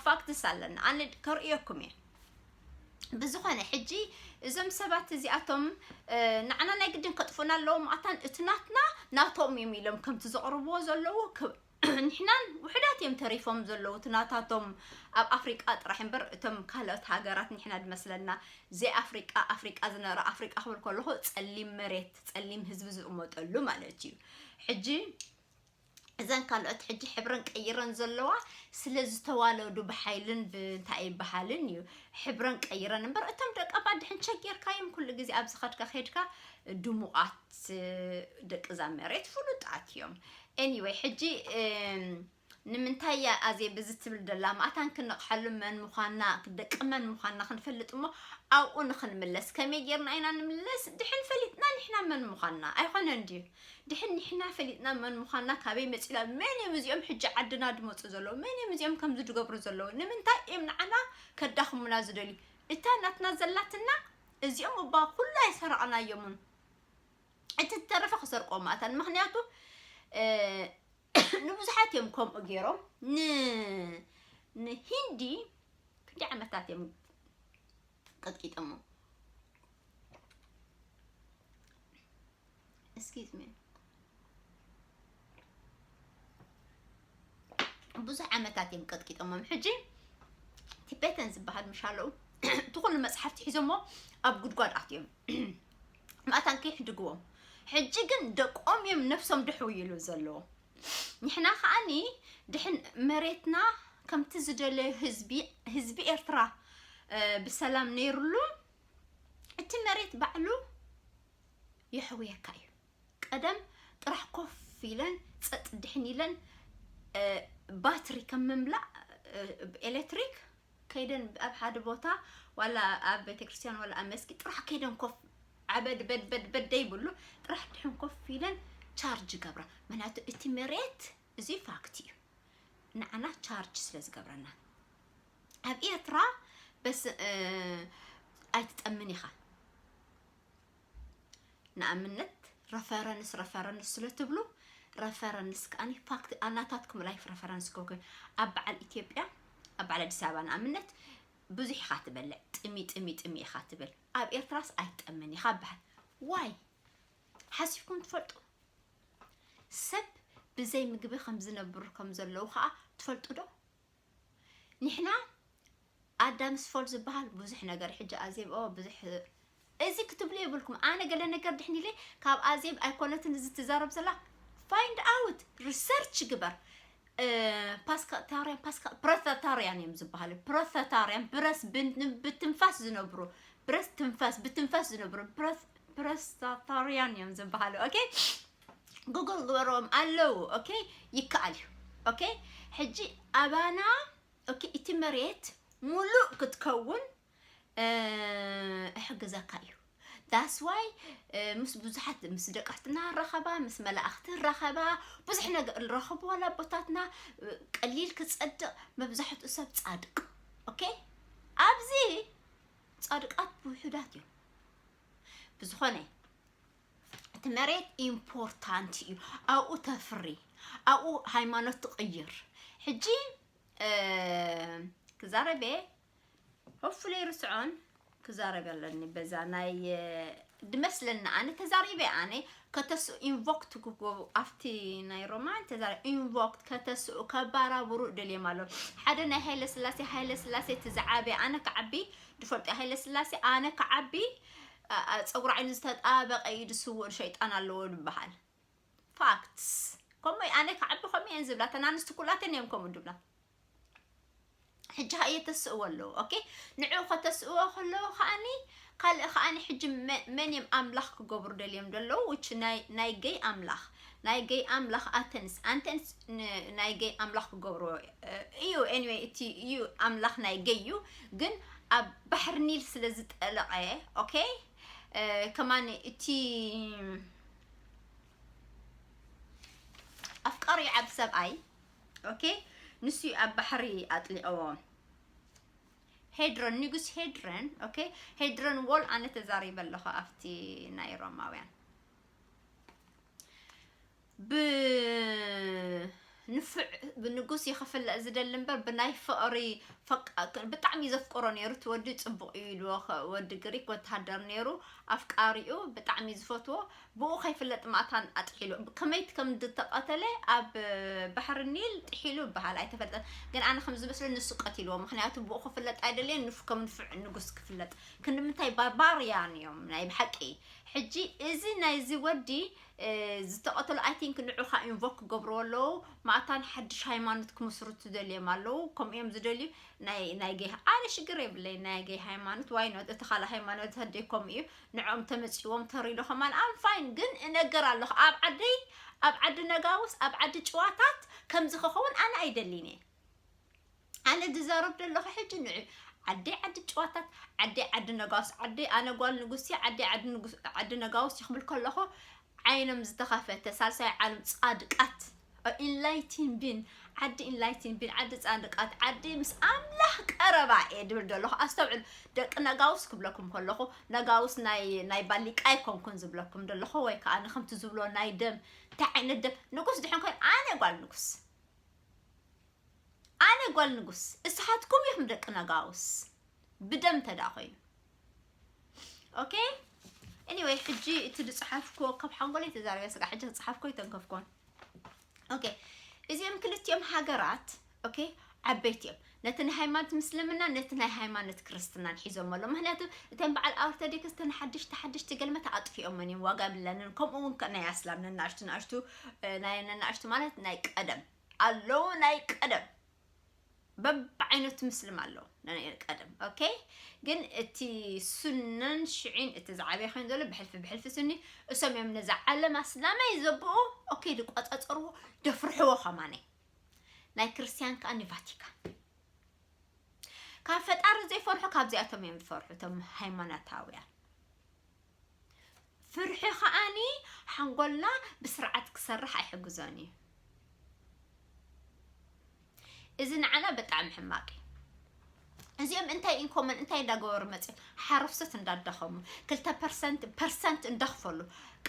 ፋክትስ ኣለና። ኣነ ከርእየኩም እየ። ብዝኾነ ሕጂ እዞም ሰባት እዚኣቶም ንዓና ናይ ግድን ከጥፉና ኣለዎም። ኣታን እቲ ናትና ናቶም እዮም ኢሎም ከምቲ ዘቕርብዎ ዘለዉ ንሕናን ውሕዳት እዮም ተሪፎም ዘለዉ። እቲ ናታቶም ኣብ ኣፍሪቃ ጥራሕ እምበር እቶም ካልኦት ሃገራት ንሕና ድመስለና ዘይ ኣፍሪቃ ኣፍሪቃ ዝነበረ ኣፍሪቃ ክብል ከለኹ ጸሊም መሬት ጸሊም ህዝቢ ዝቕመጠሉ ማለት እዩ። ሕጂ እዘን ካልኦት ሕጂ ሕብረን ቀይረን ዘለዋ ስለ ዝተዋለዱ ብሓይልን ብእንታይ ይበሃልን እዩ ሕብረን ቀይረን እምበር እቶም ደቀባት ድሕን ቸጌርካዮም ኩሉ ግዜ ኣብ ዝኸድካ ከድካ ድሙቓት ደቂ እዛ መሬት ፍሉጣት እዮም። Anyway ሕጂ ንምንታይ እያ ኣዜብ እዚ ትብል ደላ? ማእታን ክንቕሓሉ መን ምዃንና፣ ደቂ መን ምዃንና ክንፈልጥ እሞ ኣብኡ ንኽንምለስ። ከመይ ጌርና ኢና ንምለስ? ድሕን ፈሊጥና ንሕና መን ምዃንና። ኣይኾነን ድዩ? ድሕን ንሕና ፈሊጥና መን ምዃንና፣ ካበይ መጺና፣ መን እዮም እዚኦም ሕጂ ዓድና ድመጹ ዘለዉ? መን እዮም እዚኦም ከምዚ ድገብሩ ዘለዉ? ንምንታይ እዮም ንዓና ከዳኽሙና ዝደልዩ? እታ ናትና ዘላትና እዚኦም እባ ኩሉ ኣይሰረቕናዮምን። እቲ ዝተረፈ ክሰርቆ ማእታን። ምኽንያቱ፣ እ፣ ንብዙሓት እዮም ከምኡ ገይሮም። ን-፣ ንሂንዲ ክንደይ ዓመታት እዮም ቀጥቂጦሞ? Excuse me። ብዙሕ ዓመታት እዮም ቀጥቂጦሞም። ሕጂ ቲቤተን ዝበሃል ምሻለዉ እቲ ኩሉ መጽሓፍቲ ሒዞሞ ኣብ ጉድጓድ ኣትዮም። ማእታን ከይሕድግዎም። ሕጂ ግን ደቆም እዮም ነፍሶም ድሕው ይሉ ዘለዉ። ንሕና ከኣኒ ድሕን መሬትና ከምቲ ዝደለዮ ህዝቢ፣ ህዝቢ ኤርትራ፣ እ፣ ብሰላም ነይሩሉ፣ እቲ መሬት ባዕሉ የሕውየካ እዩ። ቀደም ጥራሕ ኮፍ ኢለን፣ ጸጥ ድሕን ኢለን፣ እ፣ ባትሪ ከም ምምላእ፣ እ፣ ኤሌክትሪክ ከይደን ኣብ ሓደ ቦታ፣ ዋላ ኣብ ቤተክርስትያን ዋላ ኣብ መስጊድ ጥራሕ ከይደን ኮፍ፣ ዓበድ በድ በድ በድ ደይብሉ፣ ጥራሕ ድሕን ኮፍ ኢለን ቻርጅ ይገብራ። ምክንያቱ እቲ መሬት፣ እዚ ፋክት እዩ፣ ንዓና ቻርጅ ስለ ዝገብረና። ኣብ ኤርትራ በስ፣ እ፣ ኣይትጠምን ኢኻ። ንኣብነት፣ ረፈረንስ፣ ረፈረንስ ስለ ትብሉ፣ ረፈረንስ ከኣኒ ፋክት፣ ኣናታትኩም ላይፍ ረፈረንስ ክህብ ኮይኑ፣ ኣብ በዓል ኢትዮጵያ፣ ኣብ በዓል ኣዲስ ኣበባ ንኣብነት፣ ብዙሕ ኢኻ ትበልዕ፣ ጥሚ፣ ጥሚ፣ ጥሚ ኢኻ ትብል። ኣብ ኤርትራስ ኣይትጠምን ኢኻ በሃል። ዋይ? ሓሲብኩም ትፈልጡ? ሰብ ብዘይ ምግቢ ከም ዝነብሩ ከም ዘለዉ ከኣ ትፈልጡ ዶ? ንሕና ኣዳምስ ፎል ዝበሃል ብዙሕ ነገር፣ ሕጂ ኣዜብ፣ ኦ፣ ብዙሕ፣ እዚ ክትብሉ የብልኩም። ኣነ ገለ ነገር ድሕን ኢለ ካብ ኣዜብ ኣይኮነትን እዚ ትዛረብ ዘላ። ፋይንድ ኣውት፣ ሪሰርች ግበር። እ፣ ፓስካታርያን፣ ፓስካ-፣ ፕረሰታርያን እዮም ዝበሃሉ። ፕረሰታርያን፣ ብረስ ብን-፣ ብትንፋስ ዝነብሩ፣ ብረስ ትንፋስ፣ ብትንፋስ ዝነብሩ፣ ፕረስ-፣ ፕረሰታርያን እዮም ዝበሃሉ። ኦኬ? ጉግል ግበሮም ኣለዉ። ኦኬ? ይከኣል እዩ። ኦኬ? ሕጂ ኣባና፣ ኦኬ፣ እቲ መሬት ሙሉእ ክትከውን፣ እ፣ እሕግዘካ እዩ። That's why፣ እ፣ ምስ ብዙሓት፣ ምስ ደቀሕትና ረኸባ፣ ምስ መላእኽቲ ረኸባ፣ ብዙሕ ነገር ረኸቡ ዋላ ኣቦታትና፣ እ፣ ቀሊል ክጸድቕ፣ መብዛሕትኡ ሰብ ጻድቅ። ኦኬ? ኣብዚ ጻድቃት ውሑዳት እዮም። ብዝኾነ፣ እቲ መሬት ኢምፖርታንት እዩ። ኣብኡ ተፍሪ፣ ኣብኡ ሃይማኖት ትቕይር። ሕጂ፣ እ፣ ክዛረበ፣ ሆፕፉሊ ርስዖን ክዛረብ ኣለኒ በዛ ናይ፣ እ፣ ድመስለኒ ኣነ ተዛሪበ ኣነ ከተስኡ ኢንቮክት ክጎ-፣ ኣብቲ ናይ ሮማን ተዛሪ ኢንቮክት ከተስኡ ከባራብሩ ደልዮም ኣለዉ። ሓደ ናይ ሃይለ ስላሴ፣ ሃይለ ስላሴ እቲ ዝዓበየ ኣነ ክዓቢ ድፈልጦ ሃይለ ስላሴ ኣነ ክዓቢ፣ አ፣ አ፣ ጸጉሪ ዓይኑ ዝተጣበቀ እዩ ድስውእ ሸይጣን ኣለዎ ድበሃል። ፋክትስ። ከምኡ ኣነ ክዓቢ ከምኡ እየን ዝብላ። ተን ኣንስቲ ኩላተን እዮም ከምኡ ድብላ። ሕጂ ከኣ የተስእዎ ኣለዉ። ኦኬ? ንዕኡ ከተስእዎ ከለዉ ከኣኒ፣ ካልእ ከኣኒ ሕጂ መ-፣ መን እዮም ኣምላኽ ክገብሩ ደልዮም ደለዉ? ውች ናይ፣ ናይ ገይ ኣምላኽ። ናይ ገይ ኣምላኽ ኣተንስ። ኣንተንስ ን-፣ ናይ ገይ ኣምላኽ ክገብርዎ፣ እ፣ እዩ። ኤኒዌይ፣ እቲ እዩ ኣምላኽ ናይ ገይ እዩ። ግን ኣብ ባሕሪ ኒል ስለ ዝጠለቐ፣ ኦኬ? እ፣ ከማን እቲ ኣፍቃሪ ዓቢ ሰብኣይ፣ ኦኬ፣ ንሱ እዩ ኣብ ባሕሪ ኣጥሊቕዎ። ሄድረን፣ ንጉስ ሄድረን፣ ኦኬ፣ ሄድረን ዎል ኣነ ተዛሪበ ኣለኹ ኣብቲ ናይ ሮማውያን። ብ-፣ ንፉዕ ብንጉስ እዩ ክፍለጥ ዝደሊ እምበር ብናይ ፍቕሪ ፈቃ-፣ ብጣዕሚ እዩ ዘፍቅሮ ነይሩ። እቲ ወዲ ጽቡቕ እዩ ኢልዎ፣ ከ-፣ ወዲ ግሪክ ወተሃደር ነይሩ፣ ኣፍቃሪኡ ብጣዕሚ እዩ ዝፈትዎ። ብኡ ከይፍለጥ ማእታን ኣጥሒሉ። ከመይ ከም ዝተቐተለ ኣብ ባሕሪ ኒል ጥሒሉ ይበሃል፣ ኣይተፈልጠን። ግን ኣነ ከም ዝመስለኒ ንሱ ቀቲልዎ፣ ምኽንያቱ ብኡ ክፍለጥ ኣይደለየን፣ ንፉ-፣ ከም ንፉዕ ንጉስ ክፍለጥ። ክንዲ ምንታይ ባርባርያን እዮም ናይ ብሓቂ። ሕጂ እዚ ናይዚ ወዲ፣ እ፣ ዝተቐተሉ፣ ኣይ ቲንክ ንዑ ኸኣ ኢንቮክ ክገብርዎ ኣለዉ። ማእታን ሓድሽ ሃይማኖት ክምስርቱ ደልዮም ኣለዉ። ከምኡ እዮም ዝደልዩ። ናይ፣ ናይ ገይ፣ ኣነ ሽግር የብለይ ናይ ገይ ሃይማኖት፣ ዋይ ኖት? እቲ ካልእ ሃይማኖት ህደይ ከምኡ እዩ። ንዕኦም ተመጺዎም ተሪዶ ከማን ኣም ፋይን። ግን እነገር ኣለኹ፣ ኣብ ዓደይ፣ ኣብ ዓዲ ነጋውስ፣ ኣብ ዓዲ ጭዋታት ከምዚ ክኸውን ኣነ ኣይደልን እየ። ኣነ ዝዛረብ ዘለኹ ሕጂ ንዑ ዓዲ ዓዲ ጨዋታት፣ ዓዲ ዓዲ ነጋውስ፣ ዓዲ ኣነ ጓል ንጉስ እየ፣ ዓዲ ዓዲ ንጉስ፣ ዓዲ ነጋውስ ይኽብል ከለኹ ዓይኖም ዝተኸፈተ ሳልሳይ ዓለም ጻድቃት ኢንላይቲን ቢን ዓዲ ኢንላይቲን ቢን ዓዲ ጻድቃት ዓዲ ምስ ኣምላኽ ቀረባ እየ ድብል ዘለኹ። ኣስተውዕሉ ደቂ ነጋውስ ክብለኩም ከለኹ ነጋውስ ናይ ናይ ባሊቃ ኣይኮንኩን ዝብለኩም ዘለኹ ወይ ከዓ ንከምቲ ዝብሎ ናይ ደም እንታይ ዓይነት ደም ንጉስ ድሕን ኮይኑ ኣነ ጓል ንጉስ ኣነ ጓል ንጉስ እስሓትኩም ኢኹም ደቂ ነጋውስ ብደም ተዳ ኮይኑ okay anyway ሕጂ እቲ ዝፅሓፍኮ ካብ ሓንጎለይ ተዛረበ ስጋ ሕጂ ዝፅሓፍኮ ይተንከፍኮን okay እዚኦም ክልቲኦም ሃገራት okay ዓበይቲ እዮም ነቲ ናይ ሃይማኖት ምስልምና ነቲ ናይ ሃይማኖት ክርስትናን ሒዞም ኣሎ ምክንያቱ እተን በዓል ኦርቶዶክስ ተን ሓድሽቲ ሓድሽቲ ገልመት ኣጥፊኦመን እዮም ዋጋ የብለንን ከምኡ እውን ናይ ኣስላም ነናእሽቱ ናእሽቱ ናይ ነናእሽቱ ማለት ናይ ቀደም ኣለዉ ናይ ቀደም በብዓይነቱ ምስልም ኣለዉ ናይ ቀደም okay ግን እቲ ሱነን ሽዒን እቲ ዝዓበየ ኮይኑ ዘሎ ብሕልፊ ብሕልፊ ሱኒ እሶም እዮም ነዛ ዓለም ኣስላማይ ዘብኡ okay ዝቆፃፀርዎ ደፍርሕዎ ከማነይ ናይ ክርስቲያን ከዓ ንቫቲካን ካብ ፈጣሪ ዘይፈርሑ ካብዚኣቶም እዮም ዝፈርሑ እቶም ሃይማኖታውያን ፍርሒ ከዓኒ ሓንጎልና ብስርዓት ክሰርሕ ኣይሕግዞን እዩ እዚ ንዓና ብጣዕሚ ሕማቅ እዩ እዚኦም እንታይ ኢንኮመን እንታይ እንዳገበሩ መፅኦም ሓረስቶት እንዳዳኸሙ ክልተ ፐርሰንት ፐርሰንት እንዳኽፈሉ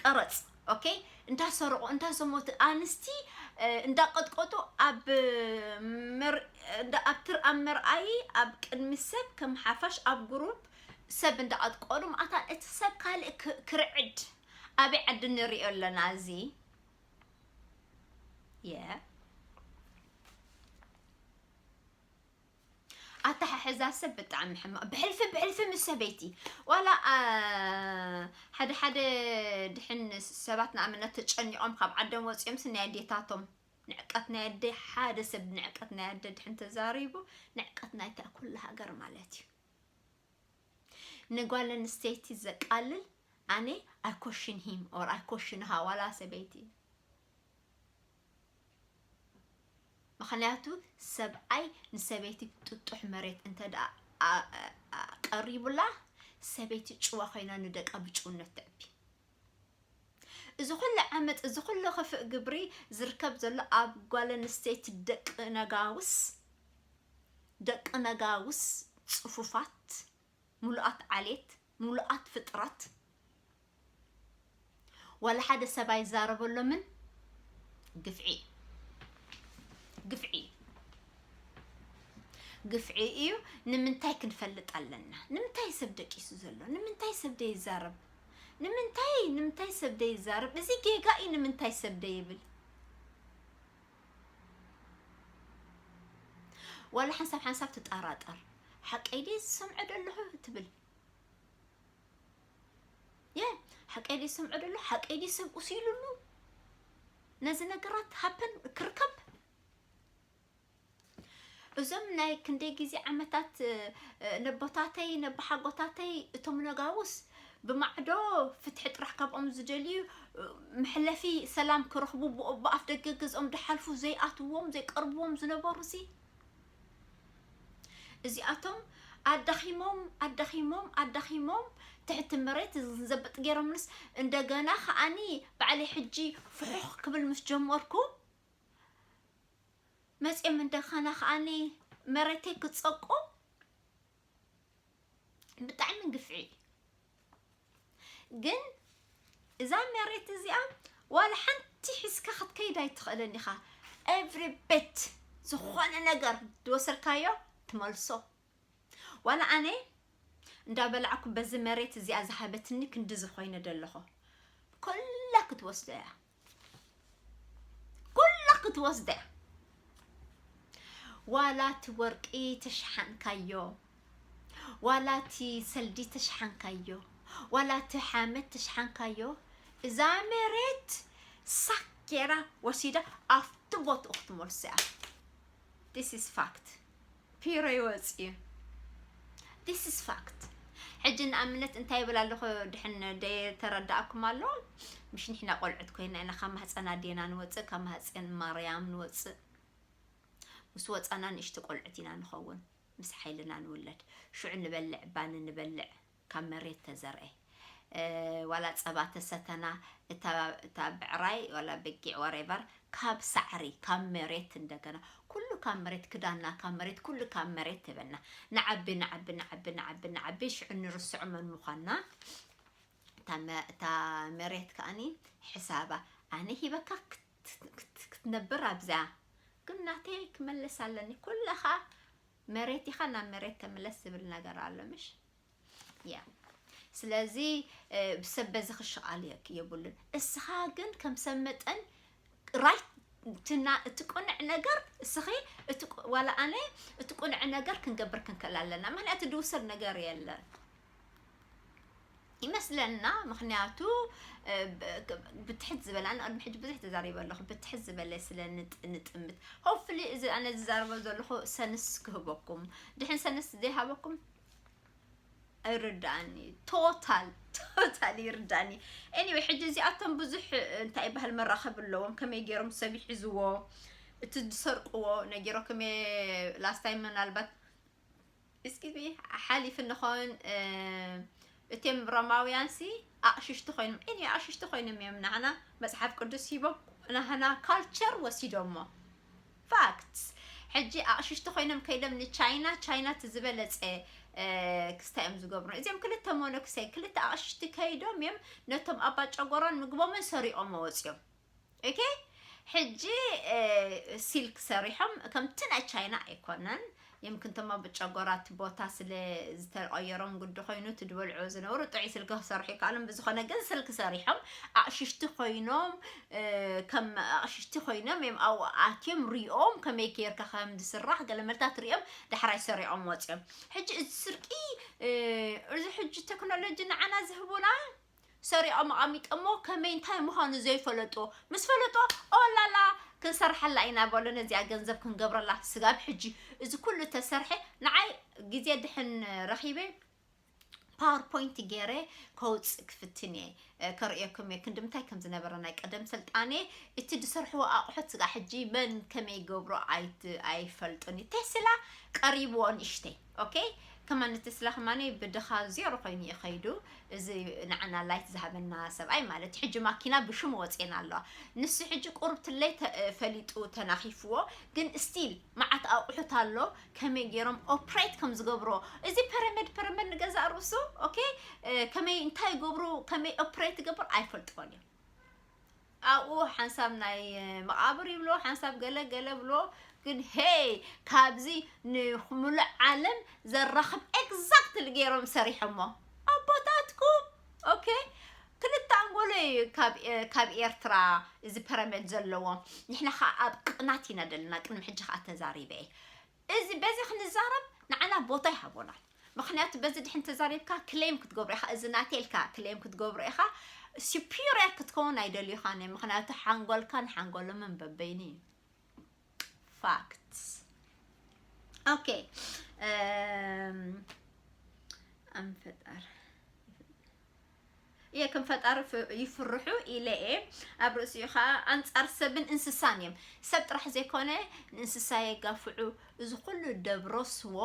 ቀረፅ okay እንዳሰረቑ እንዳዘሞቱ ኣንስቲ እንዳቀጥቀጡ ኣብ ኣብ ትርኣም መርኣዪ ኣብ ቅድሚ ሰብ ከም ሓፋሽ ኣብ ጉሩፕ ሰብ እንዳቐጥቀሩ ማእታን እቲ ሰብ ካልእ ክርዕድ ኣበይ ዓዲ ንሪኦ ኣለና እዚ የ ኣተሓሕዛ ሰብ ብጣዕሚ ሕማቕ ብሕልፊ ብሕልፊ ምስ ሰበይቲ ዋላ ሓደ ሓደ ድሕን ሰባት ንኣብነት ተጨኒቖም ካብ ዓዶም ወፂኦም ስ ናይ ኣዴታቶም ንዕቀት ናይ ኣደ ሓደ ሰብ ንዕቀት ናይ ኣደ ድሕን ተዛሪቡ ንዕቀት ናይታ ኩሉ ሃገር ማለት እዩ ንጓል ኣንስተይቲ ዘቃልል ኣነ I question him or I question her ዋላ ሰበይቲ ምኽንያቱ ሰብኣይ ንሰበይቲ ጥጡሕ መሬት እንተ ደኣ ቀሪቡላ ሰበይቲ ጭዋ ኮይና ንደቃ ብጭውነት ተዕቢ እዚ ኩሉ ዓመፅ እዚ ኩሉ ክፍእ ግብሪ ዝርከብ ዘሎ ኣብ ጓል ኣንስተይቲ ደቂ ነጋውስ ደቂ ነጋውስ ፅፉፋት ሙሉኣት ዓሌት ሙሉኣት ፍጥረት ዋላ ሓደ ሰብ ኣይዛረበሎምን ግፍዒ ግፍዒ ግፍዒ እዩ ንምንታይ ክንፈልጥ ኣለና ንምንታይ ሰብ ደቂሱ ዘሎ ንምንታይ ሰብ ደይዛረብ ንምንታይ ንምንታይ ሰብ ደይዛረብ እዚ ጌጋ እዩ ንምንታይ ሰብ ደይብል ዋላ ሓንሳብ ሓንሳብ ትጠራጠር ሓቀይ ድየ ዝሰምዖ ደለኹ ትብል የ ሓቀይ ድየ ዝሰምዖ ደለኹ ሓቀይ ድየ ሰብ ቁሲሉሉ ነዚ ነገራት ሃፕን ክርከብ እዞም ናይ ክንደይ ግዜ ዓመታት ነቦታተይ ነቦሓጎታተይ እቶም ነጋውስ ብማዕዶ ፍትሒ ጥራሕ ካብኦም ዝደልዩ መሕለፊ ሰላም ክረኽቡ ብኣፍ ደገ ገዝኦም ድሓልፉ ዘይኣትዎም ዘይቀርብዎም ዝነበሩ ሲ እዚኣቶም ኣዳኺሞም ኣዳኺሞም ኣዳኺሞም ትሕቲ መሬት ዘበጥ ገይሮምንስ እንደገና ከዓኒ ባዕለይ ሕጂ ፍሑኽ ክብል ምስ ጀመርኩ መፅኦም እንደገና ከዓኒ መሬተይ ክፀቁ ብጣዕሚ ግፍዒ ግን እዛ መሬት እዚኣ ዋላ ሓንቲ ሒዝካ ክትከይድ ኣይትኽእልን ኢኻ every bit ዝኾነ ነገር ዝወሰድካዮ ትመልሶ ዋላ ኣነ እንዳበላዕኩ በዚ መሬት እዚኣ ዝሃበትኒ ክንዲ ዝኾይነ ደለኹ ኩላ ክትወስዶ እያ ኩላ ክትወስዶ እያ ዋላ እቲ ወርቂ ተሽሓንካዮ ዋላ እቲ ሰልዲ ተሽሓንካዮ ዋላ እቲ ሓመድ ተሽሓንካዮ እዛ መሬት ሳክ ጌራ ወሲዳ ኣብቲ ቦትኡ ክትመልሶ እያ this is fact ፒሮ ይወፅእ እዩ this is fact ሕጂ ንኣብነት እንታይ ይብል ኣለኹ ድሕን ደየተረዳእኩም ኣሎ ምሽ ንሕና ቆልዑት ኮይና ኢና ካብ ማህፀን ኣዴና ንወፅእ ካብ ማህፀን ማርያም ንወፅእ ምስ ወፃና ንእሽቶ ቆልዑት ኢና ንኸውን። ምስ ሓይልና ንውለድ። ሽዑ ንበልዕ፣ ባኒ ንበልዕ፣ ካብ መሬት ተዘርአ። ዋላ ፀባ ተሰተና፣ እታ ብዕራይ ዋላ በጊዕ ወሬቨር፣ ካብ ሳዕሪ፣ ካብ መሬት፣ እንደገና ኩሉ ካብ መሬት፣ ክዳና ካብ መሬት፣ ኩሉ ካብ መሬት ትበና። ንዓቢ ንዓቢ ንዓቢ ንዓቢ ንዓቢ፣ ሽዑ ንርስዖ መን ምዃንና። እታ መሬት ከኣኒ ሕሳባ ኣነ ሂበካ ክትነብር ኣብዚኣ። ግን ናተይ ክመልስ ኣለኒ። ኩለኻ መሬት ኢኻ፣ ናብ መሬት ተመለስ ዝብል ነገር ኣሎ ምሽ? ያ ስለዚ ሰብ በዚ ክሸቓል የብሉን። እስኻ ግን ከም ሰብ መጠን ራይትና እቲ ቅኑዕ ነገር እስኺ ዋላ ኣነ እቲ ቅኑዕ ነገር ክንገብር ክንክእል ኣለና። ምክንያቱ ድውሰድ ነገር የለን ይመስለና። ምክንያቱ ብትሕት ዝበለ ኣነ ቅድሚ ሕጂ ብዙሕ ተዛሪበ ኣለኹ። ብትሕት ዝበለ ስለ ንጥምት ሆፍሊ እዚ ኣነ ዝዛረበ ዘለኹ ሰንስ ክህበኩም ድሕን ሰንስ ዘይሃበኩም ኣይርዳእኒ። ቶታል ቶታል ይርዳእኒ። ኤኒወይ ሕጂ እዚኣቶም ብዙሕ እንታይ ይበሃል መራኸቢ ኣለዎም። ከመይ ገይሮም ሰብ ይሕዝዎ እቲ ዝሰርቅዎ ነጊሮ ከመይ ላስት ታይም ምናልባት እስኪ ሓሊፍ እንኾን እቶም ሮማውያን ሲ ኣቕሽሽቲ ኮይኖም እኒ ኣቕሽሽቲ ኮይኖም እዮም ናህና መፅሓፍ ቅዱስ ሂቦም ናህና ካልቸር ወሲዶሞ። ፋክትስ። ሕጂ ኣቕሽሽቲ ኮይኖም ከይዶም ንቻይና ቻይና እቲ ዝበለፀ ክስታይ እዮም ዝገብሩ። እዚኦም ክልተ ሞኖክሳይ ክልተ ኣቕሽሽቲ ከይዶም እዮም ነቶም ኣባ ጨጎራን ምግቦምን ሰሪቖም ወፂኦም። ኦኬ ሕጂ ሲልክ ሰሪሖም ከምቲ ናይ ቻይና ኣይኮነን። የምክን ተማ ብጨጎራ እቲ ቦታ ስለ ዝተቀየሮም ግዲ ኮይኑ እቲ ዝበልዑ ዝነበሩ ጥዑይ ስልክ ክሰርሑ ይከኣሎም። ብዝኾነ ግን ስልክ ሰሪሖም ኣቕሽሽቲ ኮይኖም ከም ኣቕሽሽቲ ኮይኖም እዮም ኣብኡ ኣትዮም ሪኦም ከመይ ጌርካ ከም ዝስራሕ ገለ መልታት ሪኦም ዳሕራይ ሰሪዖም ወፅዮም። ሕጂ እዚ ስርቂ እዚ ሕጂ ቴክኖሎጂ ንዓና ዝህቡና ሰሪዖም ኣቐሚጦሞ ከመይ እንታይ ምዃኑ ዘይፈለጦ ምስ ፈለጦ ኦላላ ክንሰርሓላ ኢና በሎ ነዚኣ ገንዘብ ክንገብረላ ስጋብ ሕጂ እዚ ኩሉ ተሰርሐ ንዓይ ግዜ ድሕን ረኺበ ፓወርፖይንት ገይረ ከውፅእ ክፍትን እየ ከርእየኩም እየ ክንዲ ምንታይ ከም ዝነበረ ናይ ቀደም ስልጣኔ እቲ ዝሰርሕዎ ኣቑሑት ስጋ ሕጂ መን ከመይ ገብሮ ኣይፈልጡን እዩ ቴስላ ቀሪብዎ ንእሽተይ ኦኬ ከማን እቲ ስላ ከማኒ ብድኻ ዜሮ ኮይኑ እዩ ከይዱ እዚ ንዓና ላይት ዝሃበና ሰብኣይ ማለት ሕጂ ማኪና ብሽሙ ወፅና ኣለዋ ንሱ ሕጂ ቁርብ ትለይ ፈሊጡ ተናኺፍዎ ግን ስቲል መዓት ኣቑሑት ኣሎ ከመይ ገይሮም ኦፕሬት ከም ዝገብሮ እዚ ፐረመድ ፐረመድ ንገዛእ ርእሱ ኦኬ ከመይ እንታይ ይገብሩ ከመይ ኦፕሬት ይገብር ኣይፈልጥዎን እዮም ኣብኡ ሓንሳብ ናይ መቓብር ይብሎ ሓንሳብ ገለ ገለ ብሎ ግን ሄይ ካብዚ ንምሉእ ዓለም ዘራኽብ ኤግዛክትሊ ገይሮም ሰሪሖሞ ኣቦታትኩም ኦኬ ክልተ ኣንጎሎ እዩ ካብ ኤርትራ እዚ ፐረመድ ዘለዎ ንሕና ከዓ ኣብ ቅናት ኢና ዘለና ቅድሚ ሕጂ ከዓ ተዛሪበ እዚ በዚ ክንዛረብ ንዓና ቦታ ይሃቦናል ምክንያቱ በዚ ድሕን ተዛሪብካ ክሌም ክትገብሮ ኢኻ እዚ ናቴልካ ክሌም ክትገብሮ ኢኻ superior ክትከውን ኣይደልዩኻን እዮም ምክንያቱ ሓንጎልካን ሓንጎሎምን በበይኑ እዩ facts okay ኣንፈጣር እየ ከም ፈጣሪ ይፍርሑ ኢለ እየ ኣብ ርእሲኡ ከዓ ኣንፃር ሰብን እንስሳን እዮም ሰብ ጥራሕ ዘይኮነ ንእንስሳ የጋፍዑ እዚ ኩሉ ደብረስዎ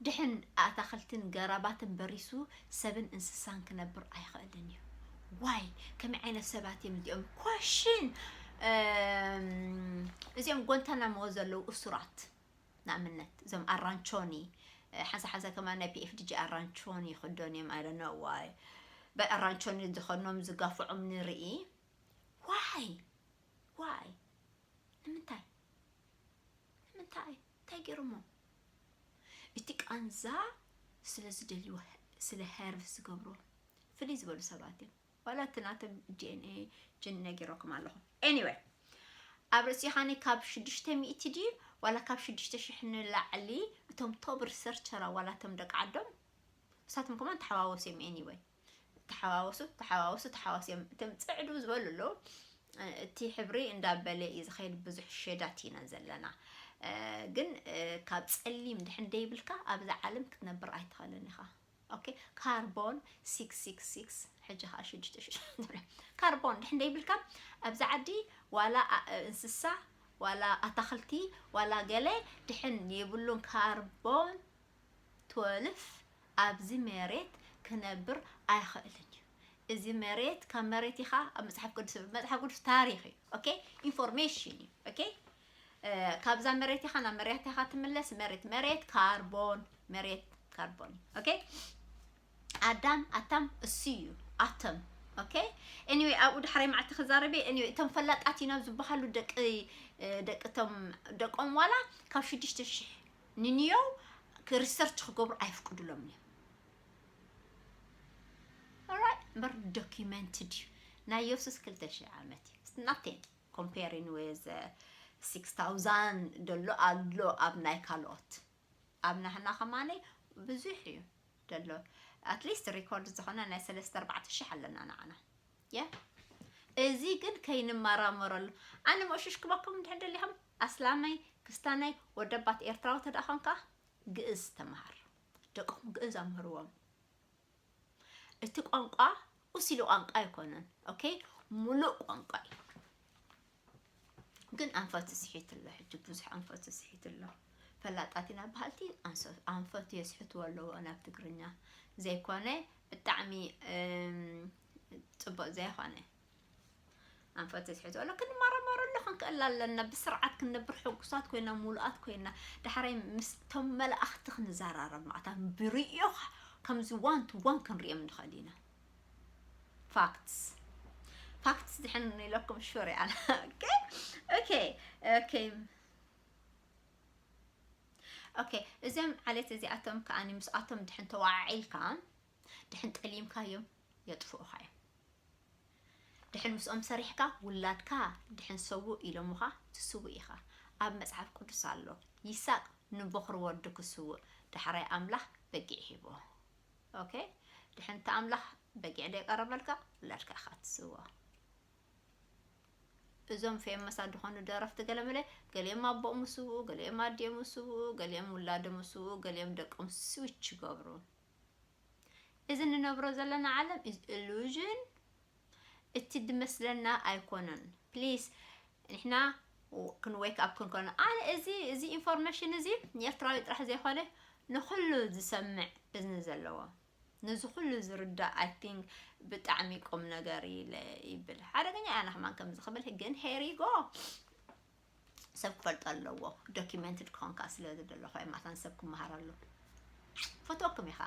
ድሕን ኣታኽልትን ገራባትን በሪሱ ሰብን እንስሳን ክነብር ኣይኽእልን እዩ ዋይ ከመይ ዓይነት ሰባት እዮም እዚኦም ኮሽን እዚኦም ጎንታናሞ ዘለዉ እሱራት ንኣብነት እዞም ኣራንቾኒ ሓንሳ ሓንሳ ከማ ናይ ፒኤፍዲጂ ኣራንቾኒ ይኽዶን እዮም ኣይደነ ዋይ ብኣራንቾኒ ዝኸኖም ዝጋፍዖም ንርኢ ዋይ ዋይ ንምንታይ ንምንታይ እንታይ ገይሮሞ እቲ ቃንዛ ስለ ዝደልይዎ ስለ ሄርቭ ዝገብሮ ፍልይ ዝበሉ ሰባት እዮም ዋላ እቲ ናቶም ዲኤንኤ ጅን ነጊረኩም ኣለኹ anyway ኣብ ርእሲኻኒ ካብ ሽዱሽተ ሚእቲ ድዩ ዋላ ካብ ሽዱሽተ ሽሕ ንላዕሊ እቶም ቶብ ሪሰርቸራ ዋላ እቶም ደቂ ዓዶም ንሳቶም ከማን ተሓዋወሱ እዮም anyway ተሓዋወሱ ተሓዋወሱ ተሓዋወሱ እዮም እቶም ፅዕዱ ዝበሉ ኣለዉ እቲ ሕብሪ እንዳበለ እዩ ዝኸይድ ብዙሕ ሸዳት ኢና ዘለና ግን ካብ ፀሊም ድሕን ደይብልካ ኣብዛ ዓለም ክትነብር ኣይትኽእልን ኢኻ okay carbon six six six ሕጂ ከዓ ሽዱሽተ ሽዱሽተ carbon ድሕን ደይብልካ ኣብዛ ዓዲ ዋላ እንስሳ ዋላ ኣታኽልቲ ዋላ ገለ ድሕን የብሉን። ካርቦን ትወልፍ ኣብዚ መሬት ክነብር ኣይኽእልን እዩ። እዚ መሬት ካብ መሬት ኢኻ ኣብ መጽሓፍ ቅዱስ መጽሓፍ ቅዱስ ታሪኽ እዩ። ኦኬ፣ ኢንፎርሜሽን እዩ። ኦኬ፣ ካብዛ መሬት ኢኻ ናብ መሬት ኢኻ ትምለስ። መሬት መሬት ካርቦን መሬት ካርቦን እዩ። ኦኬ፣ ኣዳም ኣታም እሱ እዩ ኣተም። ኦኬ፣ ኤኒዌይ ኣብኡ ድሕራይ መዓልቲ ክዛረብ እየ። ኤኒዌይ እቶም ፈላጣት ኢና ዝበሃሉ ደቂ ደቂ እቶም ደቆም ዋላ ካብ ሽዱሽተ ሽሕ ንንየው ሪሰርች ክገብሩ ኣይፍቅዱሎም እዮም። ኦራይት፣ እምበር ዶኪመንትድ እዩ። ናይ የሱስ ክልተ ሽሕ ዓመት እዩ። ናቴን ኮምፔሪን ወዘ ሲክስ ታውዛንድ ደሎ ኣሎ ኣብ ናይ ካልኦት ኣብ ናህና ከማነይ ብዙሕ እዩ ደሎ። ኣትሊስት ሪኮርድ ዝኾነ ናይ ሰለስተ ኣርባዕተ ሽሕ ኣለና ንዓና። የ እዚ ግን ከይንመራመረሉ። ኣነ መእሹሽ ክበኩም እንድሕር ደሊኹም ኣስላማይ ክስታናይ ወደባት ኤርትራዊ ተደኣ ኾንካ ግእዝ ተምሃር። ደቆም ግእዝ ኣምህርዎም። እቲ ቋንቋ ኡሲሉ ቋንቋ ኣይኮነን። ኦኬ፣ ሙሉእ ቋንቋ እዩ። ግን ኣንፈቱ ስሒት ኣሎ። ሕጂ ብዙሕ ኣንፈቱ ስሒት ኣሎ። ፈላጣት ኢና በሃልቲ ኣንፈቱ የስሕትዎ ኣለዎ ናብ ትግርኛ ዘይኮነ ብጣዕሚ ጽቡቅ ዘይኮነ ኣንፈቱ የስሕትዎ ኣሎ። ክንመራመረሉ ክንክእል ኣለና። ብስርዓት ክንነብር ሕጉሳት ኮይና ሙሉኣት ኮይና ዳሕራይ ምስቶም መላእኽቲ ክንዘራረብ ማዕታ ብርእዮኻ ከምዚ ዋን ቱ ዋን ክንሪኦም ንኽእል ኢና። ፋክትስ ፋክትስ ድሕን ኢለኩም ሹር እያ። ኦኬ ኦኬ ኦኬ ኦኬ። እዚኦም ዓሌት እዚኣቶም ከኣኒ ምስኣቶም ድሕን ተዋዓዒልካ ድሕን ጠሊምካዮም የጥፍኡኻ እዮም። ድሕን ምስኦም ሰሪሕካ ውላድካ ድሕን ሰውእ ኢሎምኻ ትስውእ ኢኻ። ኣብ መጽሓፍ ቅዱስ ኣሎ ይሳቅ ንቦኽሪ ወዱ ክስውእ ዳሕራይ ኣምላኽ በጊዕ ሂቦ። ኦኬ ድሕንቲ ኣምላኽ በጊዕ ደይቀረበልካ ውላድካ ኢኻ ትስዎ። እዞም ፌመሳት ዝኾኑ ደረፍቲ ገለመለ ገሊኦም ኣቦኦም ስውኡ፣ ገሊኦም ኣዲኦም ስውኡ፣ ገሊኦም ውላዶም ስውኡ፣ ገሊኦም ደቆም ስዊች ይገብሩ። እዚ ንነብሮ ዘለና ዓለም is illusion። እቲ ድመስለና ኣይኮነን። ፕሊስ ንሕና ክንዌክ ኣፕ ክንኮነ ኣነ እዚ እዚ ኢንፎርሜሽን እዚ ንኤርትራዊ ጥራሕ ዘይኮነ ንኩሉ ዝሰምዕ እዝኒ ዘለዎ ነዚ ኩሉ ዝርዳእ ኣይ ቲንክ ብጣዕሚ ቁም ነገር ኢለ ይብል። ሓደገኛ እያ ንሕማን ከምዚ ክብል ግን ሄሪጎ ሰብ ክፈልጦ ኣለዎ። ዶኪመንትድ ክኾንካ ስለ ዝደለኹ እየ ማታን ሰብ ክመሃር ኣሎ ፈትወኩም ኢኻ።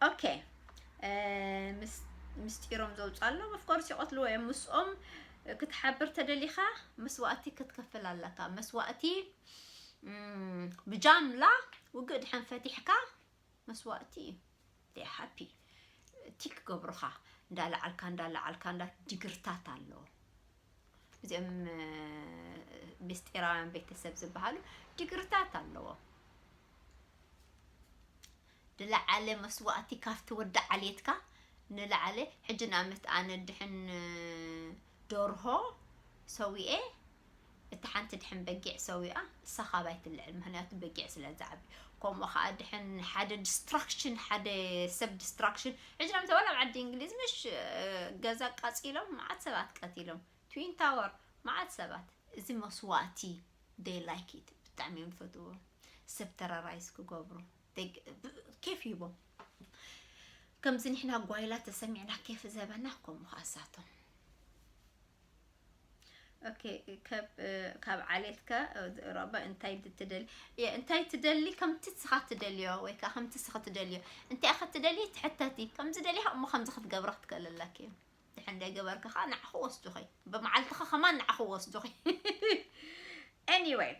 ኦኬ ምስጢሮም ዘውፅኡ ኣለዉ ኦፍኮርስ ይቐትልዎ እዮም። ምስኦም ክትሓብር ተደሊኻ መስዋእቲ ክትከፍል ኣለካ። መስዋእቲ ብጃምላ ውግእ ድሕን ፈቲሕካ መስዋእቲ እዩ። ሃፒ ቲክ ገብሩኻ እንዳለዓልካ እንዳለዓልካ እንዳ ዲግርታት ኣለዎ። እዚኦም ምስጢራውያን ቤተሰብ ዝበሃሉ ዲግርታት ኣለዎ። ንላዓለ መስዋእቲ ካብቲ ወዲ ዓሌትካ ንላዓለ ሕጂ ንኣብነት ኣነ ድሕን ደርሆ ሰዊኤ እቲ ሓንቲ ድሕን በጊዕ ሰዊኣ እሳ ካባይ ትልዕል ምክንያቱ በጊዕ ስለ ዝዓቢ ከምኡ ከዓ ድሕን ሓደ ዲስትራክሽን ሓደ ሰብ ዲስትራክሽን ሕጂ ናምተ ወላ ዓዲ እንግሊዝ ምሽ ገዛ ቃፂሎም መዓት ሰባት ቀቲሎም ትዊን ታወር መዓት ሰባት እዚ መስዋእቲ they like it ብጣዕሚ እዮም ዝፈትዎ ሰብ ተራራይዝ ክገብሩ ኬፍ ይቦም ከምዚ ንሕና ጓይላ ተሰሚዕና ኬፍ ዘበና ከምኡ ከዓ እሳቶም ኦኬ ካብ ዓሌትካ ረባ እንታይ ትደሊ እንታይ ትደሊ ከምቲ ስኻ ትደልዮ ወይ ከዓ ከምቲ ስኻ ትደልዮ እንታይ ኢኻ ትደሊ ትሕተቲ ከምዚ ደሊኻ እሞ ከምዚ ክትገብራ ክትክእል ኣለኪ እዩ ድሕን ደይገበርኪ ከዓ ንዓኹ ወስዱኺ ብመዓልትኻ ከማን ንዓኹ ወስዱኺ anyway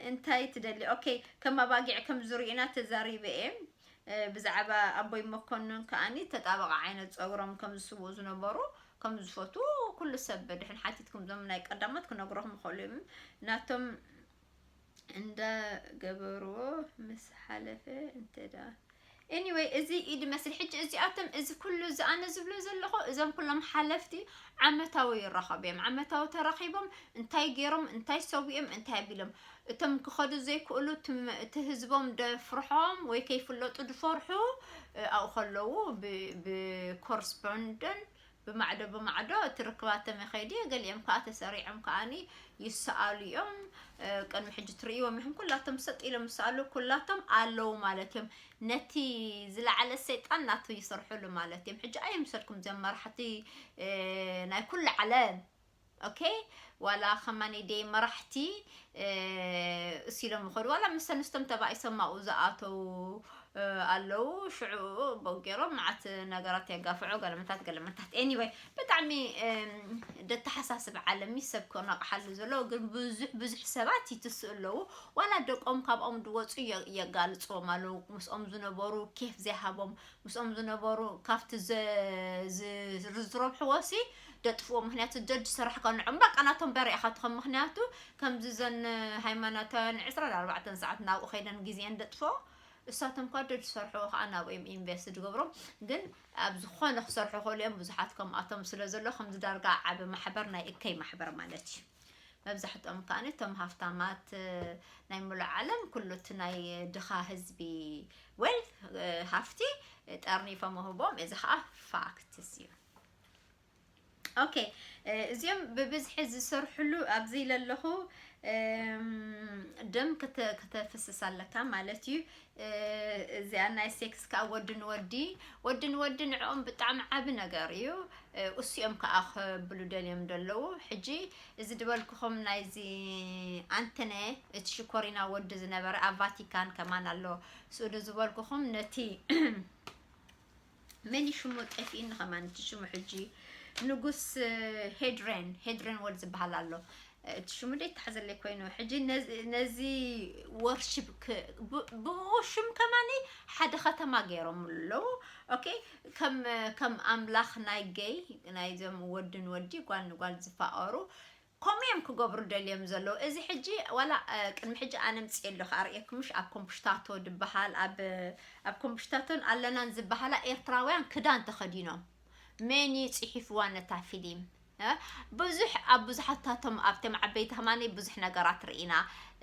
እንታይ ትደሊ ኦኬ ከም ኣባጊዕ ከም ዝርኢና ተዛሪበ እየ ብዛዕባ ኣቦይ መኮንን ከኣኒ ተጣበቐ ዓይነት ፀጉሮም ከም ዝስውኡ ዝነበሩ ከም ዝፈቱ ኩሉ ሰብ ድሕን ሓቲትኩም ዞም ናይ ቀዳሞት ክነግረኹም ይኽእሉ እዮም ናቶም እንዳገበርዎ ምስ ሓለፈ እንተዳ anyway እዚ ኢድ መስል ሕጂ እዚኣቶም እዚ ኩሉ እዚ ኣነ ዝብሎ ዘለኹ እዞም ኩሎም ሓለፍቲ ዓመታዊ ይራኸቡ እዮም ዓመታዊ ተራኺቦም እንታይ ገይሮም እንታይ ሰዊኦም እንታይ ኣቢሎም እቶም ክኸዱ ዘይክእሉ እቲ ህዝቦም ደፍርሖም ወይ ከይፍለጡ ድፈርሑ ኣብኡ ከለዉ ብኮርስፖንደን ብማዕዶ ብማዕዶ እቲ ርክባቶም ይኸይድ እዩ። ገሊኦም ከዓ ተሰሪዖም ከዓኒ ይሰኣሉ እዮም። እ፣ ቅድሚ ሕጂ ትርእይዎም ኢኹም። ኩላቶም ሰጥ ኢሎም ዝሰኣሉ ኩላቶም ኣለዉ ማለት እዮም። ነቲ ዝለዓለ ሰይጣን ናቱ ይሰርሕሉ ማለት እዮም። ሕጂ ኣይምሰልኩም እዚኦም መራሕቲ፣ እ፣ ናይ ኩሉ ዓለም። ኦኬ፣ ዋላ ከማኒ ደይ መራሕቲ፣ እ፣ እሲሎም ይኸዱ። ዋላ ምስ ኣንስቶም ተባኢሶም ኣብኡ ዝኣተዉ፣ እ፣ ኣለዉ። ሽዑ በገሮም መዓት ነገራት የጋፍዑ፣ ገለመታት፣ ገለመታት። ኤኒወይ፣ ብጣዕሚ፣ እም፣ ደተሓሳስብ ዓለም እዩ ሰብ ክነቕሓሉ ዘለዎ፣ ግን ብዙሕ፣ ብዙሕ ሰባት ይትስኡ ኣለዉ። ዋላ ደቆም ካብኦም ድወፁ የ-፣ የጋልፅዎም ኣለዉ። ምስኦም ዝነበሩ ኬፍ ዘይሃቦም፣ ምስኦም ዝነበሩ ካብቲ ዘ-፣ ዝ-፣ ዝረብሕዎ ሲ ደጥፍዎ። ምክንያቱ ጀጅ ሰራሕካ ንዖም በቃ ናቶም በሪእኻ ትኸም። ምክንያቱ ከምዚ ዘን ሃይማኖታውያን ዕስራን ኣርባዕተን ሰዓት ናብኡ ከይደን ግዜን ደጥፍኦ። እሳቶም ኳ ጀጅ ዝሰርሕዎ ከዓ ናብኡ እዮም ኢንቨስት ዝገብሮም። ግን ኣብ ዝኾነ ክሰርሑ ክእሉ እዮም። ብዙሓት ከምኣቶም ስለ ዘሎ ከምዚ ዳርጋ ዓቢ ማሕበር ናይ እከይ ማሕበር ማለት እዩ። መብዛሕትኦም ከኣ እቶም ሃፍታማት ናይ ምሉእ ዓለም ኩሉ እቲ ናይ ድኻ ህዝቢ ዌልት ሃፍቲ ጠርኒፎም ምህቦም እዚ ከዓ ፋክትስ እዩ። ኦኬ፣ እዚኦም ብብዝሒ ዝሰርሕሉ ኣብዚ ኢለ ኣለኹ። እም፣ ደም ክተ-፣ ክተፍስስ ኣለካ ማለት እዩ። እ፣ እዚኣ ናይ ሴክስ ከዓ ወዲ ንወዲ፣ ወዲ ንወዲ ንዕኦም ብጣዕሚ ዓቢ ነገር እዩ። እ፣ እሱ እዮም ከዓ ክብሉ ደልዮም ደለዉ። ሕጂ እዚ ዝበልኩኹም ናይዚ ኣንተነ፣ እቲ ሽኮሪና ወዲ ዝነበረ ኣብ ቫቲካን ከማን ኣሎ። ስኡ ዝበልኩኹም ነቲ መን እዩ ሽሙ? ጠፊእኒ ከማን እቲ ሽሙ። ሕጂ ንጉስ፣ እ፣ ሄድሬን፣ ሄድሬን ወድ ዝበሃል ኣሎ። እ፣ እቲ ሽሙ ደይ ተሓዘለይ ኮይኑ። ሕጂ ነዚ፣ ነዚ ወርሺፕ ክ-፣ ብ-፣ ብኡ ሽም ከማኒ ሓደ ከተማ ገይሮም ኣለዉ። ኦኬ፣ ከም፣ ከም ኣምላኽ ናይ ገይ፣ ናይዞም ወድን ወዲ፣ ጓል ንጓል ዝፋቐሩ፣ ከምኡ እዮም ክገብሩ ደልዮም ዘለዉ። እዚ ሕጂ ዋላ፣ እ፣ ቅድሚ ሕጂ ኣነ ምጽእ ኣለኹ ኣርእየኩም፣ ምሽ ኣብ ኮምፕሽታቶ ድበሃል፣ ኣብ፣ ኣብ ኮምፕሽታቶን ኣለናን ዝበሃላ ኤርትራውያን ክዳን ተኸዲኖም። መን እዩ ጽሒፍዋ ነታ ፊሊም? እ፣ ብዙሕ፣ ኣብ ብዙሓታቶም ኣብቶም ዓበይቲ ከማኒ ብዙሕ ነገራት ርኢና።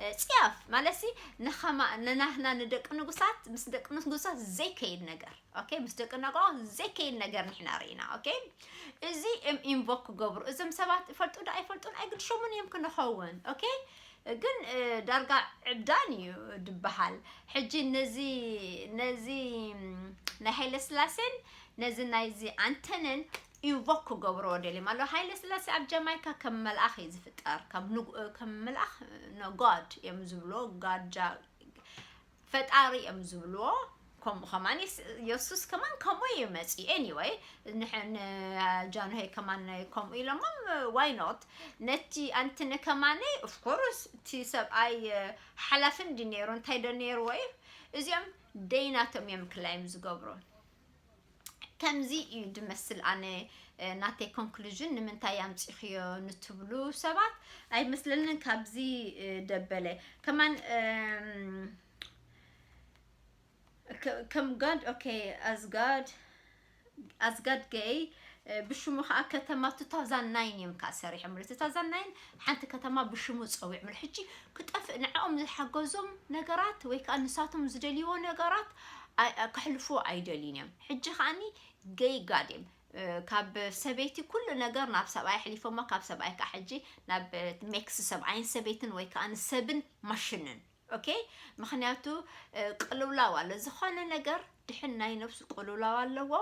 እ፣ ጽያፍ ማለትሲ ንኸማ-፣ ንናህና ንደቂ ንጉሳት፣ ምስ ደቂ ንጉሳት ዘይከይድ ነገር። ኦኬ፣ ምስ ደቂ ነጋዋ ዘይከይድ ነገር ንሕና ርኢና። ኦኬ፣ እዚ እም ኢንቮክ ክገብሩ፣ እዞም ሰባት ይፈልጡ ዶ ኣይፈልጡን ኣይግድሾምን እዮም ክንኸውን። ኦኬ፣ ግን፣ እ፣ ዳርጋ ዕብዳን እዩ ድበሃል። ሕጂ ነዚ፣ ነዚ፣ ም፣ ናይ ሃይለ ስላሴን ነዚ ናይዚ ኣንተነን ኢንቮክ ክገብርዎ ደልዮም ኣለዉ። ሃይለ ስላሴ ኣብ ጀማይካ ከም መልኣኽ እዩ ዝፍጠር፣ ከም ንጉ-፣ ከም መልኣኽ፣ ኖ፣ ጋድ እዮም ዝብልዎ፣ ጋድ ጃ-፣ ፈጣሪ እዮም ዝብልዎ። ከምኡ ከማን የስ-፣ የሱስ ከማን ከምኡ እዩ መፂኡ። ኤኒወይ፣ ንሕ-፣ ንጃንሆይ ከማን ከምኡ ኢሎሞም፣ ዋይ ኖት? ነቲ ኣንትነ ከማን፣ ኦፍኮርስ፣ እቲ ሰብኣይ ሓላፊ እንዲ ነይሩ፣ እንታይ ዶ ነይርዎ እዩ? እዚኦም ደይናቶም እዮም ክላይም ዝገብሩ። ከምዚ እዩ ድመስል። ኣነ፣ እ፣ ናተይ ኮንክሉዥን ንምንታይ ኣምጺኽዮ ንትብሉ ሰባት ኣይመስለንን ካብዚ፣ እ፣ ደበለ። ከማን፣ እም፣ ከ-፣ ከም ጋድ፣ ኦኬ፣ ኣዝ ጋድ፣ ኣዝ ጋድ ገይ፣ እ፣ ብሽሙ ኸዓ ከተማ ቱ ታውዛንድ ናይን እዮም ከኣ ሰሪሖምሉ። ቱ ታውዛንድ ናይን ሓንቲ ከተማ ብሽሙ ጸዊዖምሉ። ሕጂ ክጠፍእ ንዕኦም ዝሓገዞም ነገራት ወይ ከኣ ንሳቶም ዝደልይዎ ነገራት ኣይ-፣ ኣ-፣ ከሕልፍዎ ኣይደልዩን እዮም። ሕጂ ከኣኒ ገይ ጋድ እዮም። እ፣ ካብ ሰበይቲ ኩሉ ነገር ናብ ሰብኣይ ኣሕሊፎሞ፣ ካብ ሰብኣይ ከኣ ሕጂ ናብ ሜክስ ሰብኣይን ሰበይትን ወይ ከኣ ንሰብን ማሽንን። ኦኬ? ምኽንያቱ፣ እ፣ ቅልውላው ኣሎ። ዝኾነ ነገር ድሕን ናይ ነብሱ ቅልውላው ኣለዎ።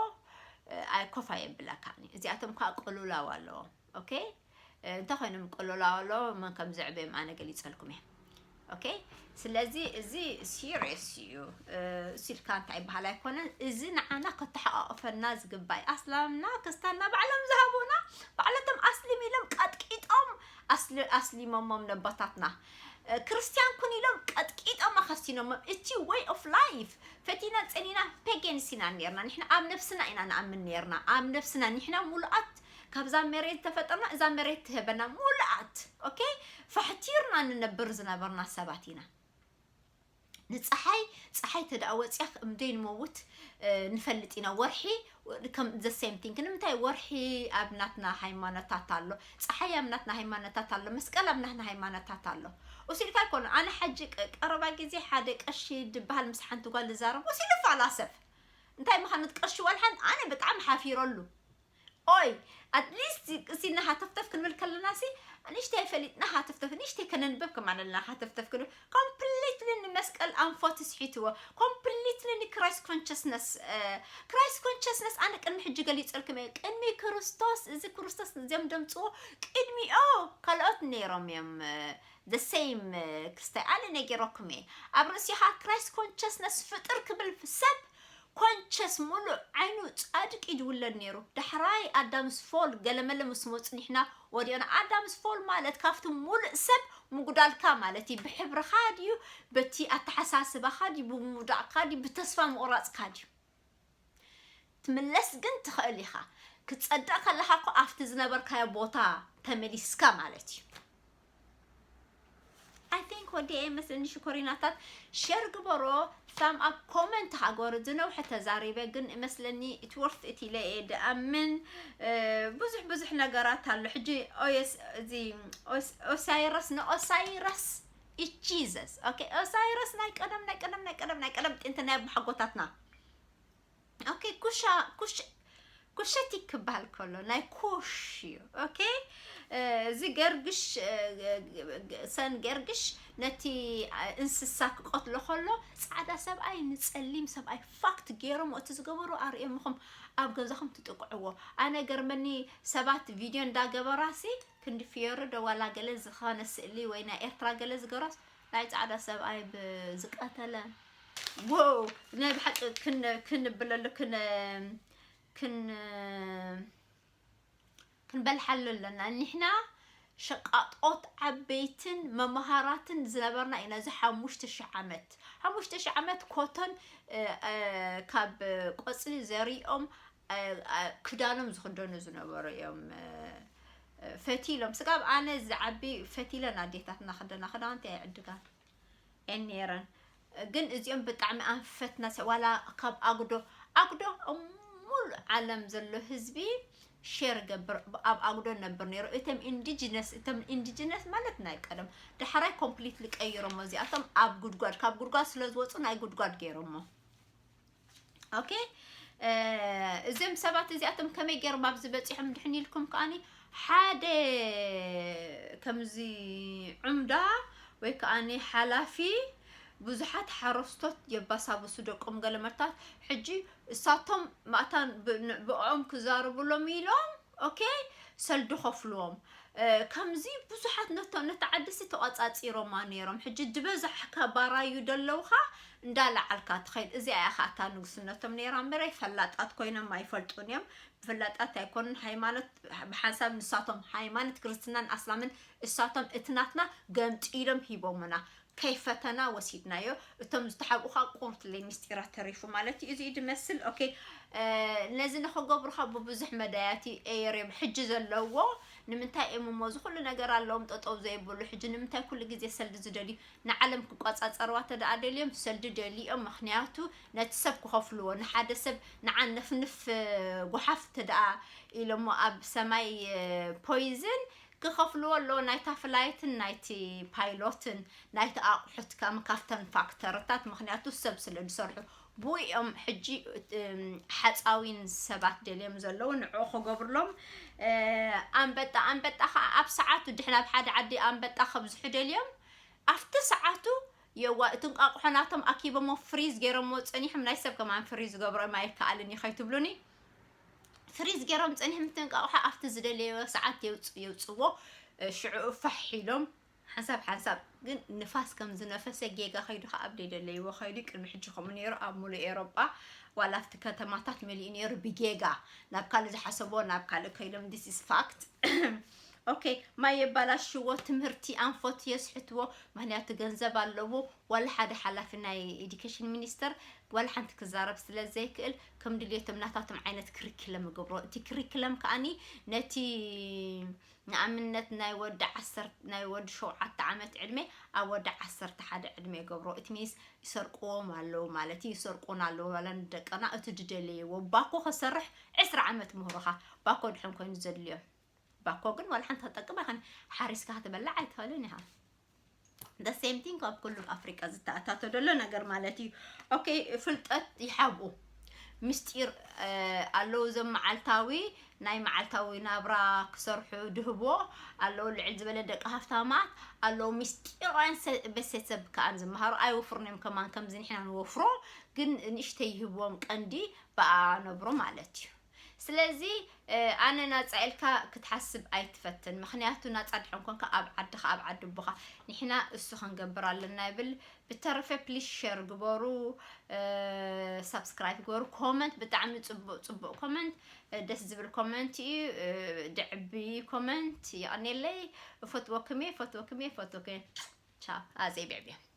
እ፣ ኣይ ኮፍ ኣየብለካን እዩ። እዚኣቶም ከኣ ቅልውላው ኣለዎም። ኦኬ? እ፣ እንተኾይኖም ቅልውላው ኣለዎ፣ መን ከም ዘዕበዮም ኣነ ገሊጸልኩም እየ። ኦኬ? ስለዚ እዚ ሲሪየስ እዩ። እ፣ እሱ ኢልካ እንታይ ይበሃል ኣይኮነን። እዚ ንዓና ከተሓቋቑፈና ዝግባእ። ኣስላምና፣ ክስታንና ባዕሎም ዝሃቡና፣ ባዕለቶም ኣስሊም ኢሎም ቀጥቂጦም ኣስሊ-፣ ኣስሊሞሞም ነቦታትና። እ፣ ክርስትያን ኩን ኢሎም ቀጥቂጦም ኣኸሲኖሞም። እቲ ወይ ኦፍ ላይፍ ፈቲና ጸኒና ፔጌንስ ኢና ነርና። ንሕና ኣብ ነብስና ኢና ንኣምን ነርና። ኣብ ነብስና ንሕና ሙሉኣት ካብዛ መሬት ተፈጠርና፣ እዛ መሬት ትህበና ሙሉኣት። ኦኬ? ፋሕቲርና ንነብር ዝነበርና ሰባት ኢና። ንጸሓይ፣ ጸሓይ ተደኣ ወጽያ ከም ዘይንመውት፣ እ፣ ንፈልጥ ኢና። ወርሒ ከም the same thing። ንምንታይ ወርሒ ኣብ ናትና ሃይማኖታት ኣሎ፣ ጸሓይ ኣብ ናትና ሃይማኖታት ኣሎ፣ መስቀል ኣብ ናትና ሃይማኖታት ኣሎ። እሱ ኢልካ ኣይኮነ። ኣነ ሓጂ ቀ-፣ ቀረባ ግዜ ሓደ ቀሺ ድበሃል ምስ ሓንቲ ጓል ዝዛረብ፣ እሱ ኢሉ ይፈላሰፍ። እንታይ ምዃኑ እቲ ቀሺ ዋላ ሓንቲ ኣነ ብጣዕሚ ሓፊረሉ። ኦይ፣ at least እሲ ናሃተፍተፍ ክንብል ከለና ሲ ንሽተይ ፈሊጥና ሃተፍተፍ፣ ንሽተይ ከነንበብ ከማን ኣለና ሃተፍተፍ ክንብል። ኮምፕሊትሊ ንመስቀል ኣንፎ ትስሒትዎ፣ ኮምፕሊትሊ ንክራይስት ኮንሽስነስ። ክራይስት ኮንሽስነስ ኣነ ቅድሚ ሕጂ ገሊጸልኩም እየ። ቅድሚ ክርስቶስ፣ እዚ ክርስቶስ እዚኦም ደምፅዎ ቅድሚኦ ካልኦት ነይሮም እዮም። The same ክርስታይ ኣነ ነጊረኩም እየ። ኣብ ርእሲኻ ክራይስት ኮንሽስነስ ፍጥር ክብል ሰብ ኮንሸስ ሙሉእ ዓይኑ ጻድቅ እዩ ዝውለድ ነይሩ። ዳሕራይ ኣዳምስ ፎል ገለመለ ምስ መጹ ንሕና ወዲኦና። ኣዳምስ ፎል ማለት ካብቲ ሙሉእ ሰብ ምጉዳልካ ማለት እዩ። ብሕብርኻ ድዩ፣ በቲ ኣተሓሳስባኻ ድዩ፣ ብምውዳቕካ ድዩ፣ ብተስፋ ምቑራጽካ ድዩ? ትምለስ ግን ትኽእል ኢኻ። ክትጸድቕ ከለኻ እኮ ኣብቲ ዝነበርካዮ ቦታ ተመሊስካ ማለት እዩ። I think ወዲ እየ መስለኒ። ሽኮሪናታት ሸር ግበሮ፣ ሳም ኣብ ኮመንት ሃገሩ ዝነውሐ ተዛሪበ ግን መስለኒ it worth it ኢለ እየ ድኣምን። እ፣ ብዙሕ ብዙሕ ነገራት ኣሎ። ሕጂ ኦየስ፣ እዚ ኦስ-፣ ኦሳይረስ ንኦሳይረስ Jesus okay ኦሳይረስ ናይ ቀደም ናይ ቀደም ናይ ቀደም ናይ ቀደም ጥንቲ ናይ ኣቦሓጎታትና። Okay ኩሻ ኩሽ ኩሸቲ ክበሃል ከሎ ናይ ኩሽ እዩ። Okay እዚ ገርግሽ፣ እ፣ ሰን ገርግሽ ነቲ እንስሳ ክቀትሎ ከሎ ጻዕዳ ሰብኣይ ንጸሊም ሰብኣይ ፋክት ገይሮም እቲ ዝገበሩ ኣርእዮምኹም ኣብ ገዛኹም ትጥቅዕዎ። ኣነ ገርመኒ ሰባት ቪድዮ እንዳገበራሲ ክንዲ ፍዮሪ ዶ ዋላ ገለ ዝኾነ ስእሊ ወይ ናይ ኤርትራ ገለ ዝገበራስ ናይ ጻዕዳ ሰብኣይ ብዝቀተለ ዎ ናይ ብሓቂ ክን-፣ ክንብለሉ ክን-፣ ክን-፣ ክንበልሓሉ ኣለና። ንሕና ሸቃጦት ዓበይትን መምሃራትን ዝነበርና ኢና። እዚ ሓሙሽተ ሺሕ ዓመት፣ ሓሙሽተ ሺሕ ዓመት ኮቶን፣ እ፣ እ፣ ካብ ቆጽሊ ዘሪኦም፣ እ፣ እ፣ ክዳኖም ዝኽደኑ ዝነበሩ እዮም። እ፣ እ፣ ፈቲሎም ስጋብ ኣነ ዝዓቢ ፈቲለን ኣዴታትና ክደና ክዳውንቲ ኣይዕድጋን እየን ነይረን። ግን እዚኦም ብጣዕሚ ኣንፈትና ሰ-፣ ዋላ ካብ ኣጉዶ፣ ኣጉዶ ሙሉ ዓለም ዘሎ ህዝቢ ሼር ገብር ኣብ ኣጉዶ ነብር ነይሩ። እቶም ኢንዲጂነስ፣ እቶም ኢንዲጂነስ ማለት ናይ ቀደም፣ ዳሕራይ ኮምፕሊትሊ ቀይሮሞ። እዚኣቶም ኣብ ጉድጓድ፣ ካብ ጉድጓድ ስለ ዝወፁ ናይ ጉድጓድ ገይሮሞ። ኦኬ፣ እ፣ እዞም ሰባት እዚኣቶም ከመይ ገይሮም ኣብዚ በፂሖም ድሕን ኢልኩም ከኣኒ ሓደ ከምዚ ዑምዳ ወይ ከኣኒ ሓላፊ ብዙሓት ሓረስቶት የባሳብሱ ደቆም ገለመታት። ሕጂ እሳቶም ማእታን ብ-፣ ን-፣ ብኦም ክዛረብሎም ኢሎም፣ ኦኬ፣ ሰልዲ ከፍልዎም። እ፣ ከምዚ ብዙሓት ነቶ-፣ ነቲ ዓድሲ ተቖጻጺሮማ ነይሮም። ሕጂ ዝበዛሕካ ባራዩ ደለውኻ እንዳለዓልካ ትኸይድ። እዚኣ እያ ኸኣ እታ ንግስነቶም ነይራ እምበር፣ ፈላጣት ኮይኖም ኣይፈልጡን እዮም። ብፍላጣት ኣይኮኑን። ሃይማኖት ብሓንሳብ ንሳቶም ሃይማኖት ክርስትናን ኣስላምን እሳቶም እቲ ናትና ገምጢሎም ሂቦምና። ከይፈተና ወሲድናዮ። እቶም ዝተሓብኡ ኸኣ ቁርትለይ ምስጢራት ተሪፉ ማለት እዩ። እዚ እዩ ዝመስል። ኦኬ፣ እ፣ ነዚ ንኽገብሩ ኸኣ ብብዙሕ መዳያት እዩ ኤርዮም ሕጂ ዘለዎ። ንምንታይ እዮም እሞ እዚ ኩሉ ነገር ኣለዎም ጠጠው ዘይብሉ? ሕጂ ንምንታይ ኩሉ ግዜ ሰልዲ ዝደልዩ? ንዓለም ክቆጻጸርዋ ተደኣ ደልዮም ሰልዲ ደልዮም። ምኽንያቱ ነቲ ሰብ ክኸፍልዎ፣ ንሓደ ሰብ ንዓ ነፍንፍ፣ እ፣ ጓሓፍ ተደኣ ኢሎሞ ኣብ ሰማይ፣ እ፣ ፖይዝን ክኸፍልዎ ኣለዎ ናይታ ፍላይትን ናይቲ ፓይሎትን ናይቲ ኣቑሑት ከም ካብተን ፋክተርታት፣ ምኽንያቱ ሰብ ስለ ዝሰርሑ። ብኡ እዮም ሕጂ፣ እም፣ ሓጻዊን ሰባት ደልዮም ዘለዉ ንዕኡ ክገብርሎም። እ፣ ኣንበጣ፣ ኣንበጣ ኸዓ ኣብ ሰዓቱ ድሕን ኣብ ሓደ ዓዲ ኣንበጣ ከብዝሑ ደልዮም ኣብቲ ሰዓቱ የዋ እቲ እንቃቑሖ ናቶም ኣኪቦሞ ፍሪዝ ገይሮሞ ጸኒሖም። ናይ ሰብ ከማን ፍሪዝ ዝገብሮ እዮም ኣይከኣልን እዩ ከይትብሉኒ። ፍሪዝ ገይሮም ጸኒሖም እቲ እንቃቑሖ ኣብቲ ዝደለይዎ ሰዓት የውጽ-፣ የውጽዎ። እ፣ ሽዑ ፋሕ ኢሎም ሓንሳብ ሓንሳብ ግን ንፋስ ከም ዝነፈሰ ጌጋ ከይዱ ኸዓ ኣብ ደይደለይዎ ከይዱ። ቅድሚ ሕጂ ከምኡ ነይሩ ኣብ ሙሉእ ኤውሮጳ ዋላ ኣብቲ ከተማታት መሊኡ ነይሩ ብጌጋ። ናብ ካልእ ዝሓሰብዎ ናብ ካልእ ከይዶም። This is fact። ኦኬ፣ ማይ የባላሽዎ፣ ትምህርቲ ኣንፎት የስሕትዎ፣ ምኽንያቱ ገንዘብ ኣለዎ። ዋላ ሓደ ሓላፊ ናይ ኤዱኬሽን ሚኒስተር ዋላ ሓንቲ ክዛረብ ስለ ዘይክእል ከም ድልየቶም ናታቶም ዓይነት ክሪክለም ይገብሮ። እቲ ክሪክለም ከኣኒ ነቲ ንኣብነት ናይ ወዲ ዓሰርተ፣ ናይ ወዲ ሸውዓተ ዓመት ዕድመ ኣብ ወዲ ዓሰርተ ሓደ ዕድመ ይገብሮ። እቲ ሚኒስ ይሰርቅዎም ኣለዉ ማለት እዩ፣ ይሰርቁን ኣለዉ ዋላ ንደቅና እቲ ድደለይዎ። ባኮ ክሰርሕ ዕስራ ዓመት ምህሮኻ፣ ባኮ ድሕን ኮይኑ ዘድልዮም። ባኮ ግን ዋላ ሓንቲ ክጠቅም ኣይኮነ፣ ሓሪስካ ክትበልዕ ኣይትኽእልን ኢኻ። The same thing ኣብ ኩሉ ኣፍሪቃ ዝተኣታቶ ዘሎ ነገር ማለት እዩ። ኦኬ፣ ፍልጠት ይሓብኡ። ምስጢር ኣለዉ። እዞም መዓልታዊ ናይ መዓልታዊ ናብራ ክሰርሑ ድህቦ ኣለዉ። ልዕል ዝበለ ደቂ ሃፍታማት ኣለዉ። ምስጢራውያን ቤተሰብ ከኣን ዝመሃሩ ኣይወፍሩን እዮም። ከማን ከምዚ ንሕና ንወፍሮ ግን ንእሽተይ ይህብዎም ቀንዲ ብኣ ነብሮ ማለት እዩ። ስለዚ ኣነ ናፃ ኢልካ ክትሓስብ ኣይትፈትን። ምክንያቱ ናፃ ድሕን ኮንካ ኣብ ዓድካ ኣብ ዓዲ ኣቦካ ንሕና እሱ ክንገብር ኣለና ይብል። ብተረፈ ፕሊስ ሸር ግበሩ፣ ሳብስክራይብ ግበሩ። ኮመንት ብጣዕሚ ፅቡቅ ፅቡቅ ኮመንት፣ ደስ ዝብል ኮመንት እዩ። ድዕቢ ኮመንት ይቀኔለይ። እፈትወክም እየ፣ እፈትወክም እየ፣ እፈትወክም እየ። ቻው ኣዘይ ብዕብዮም።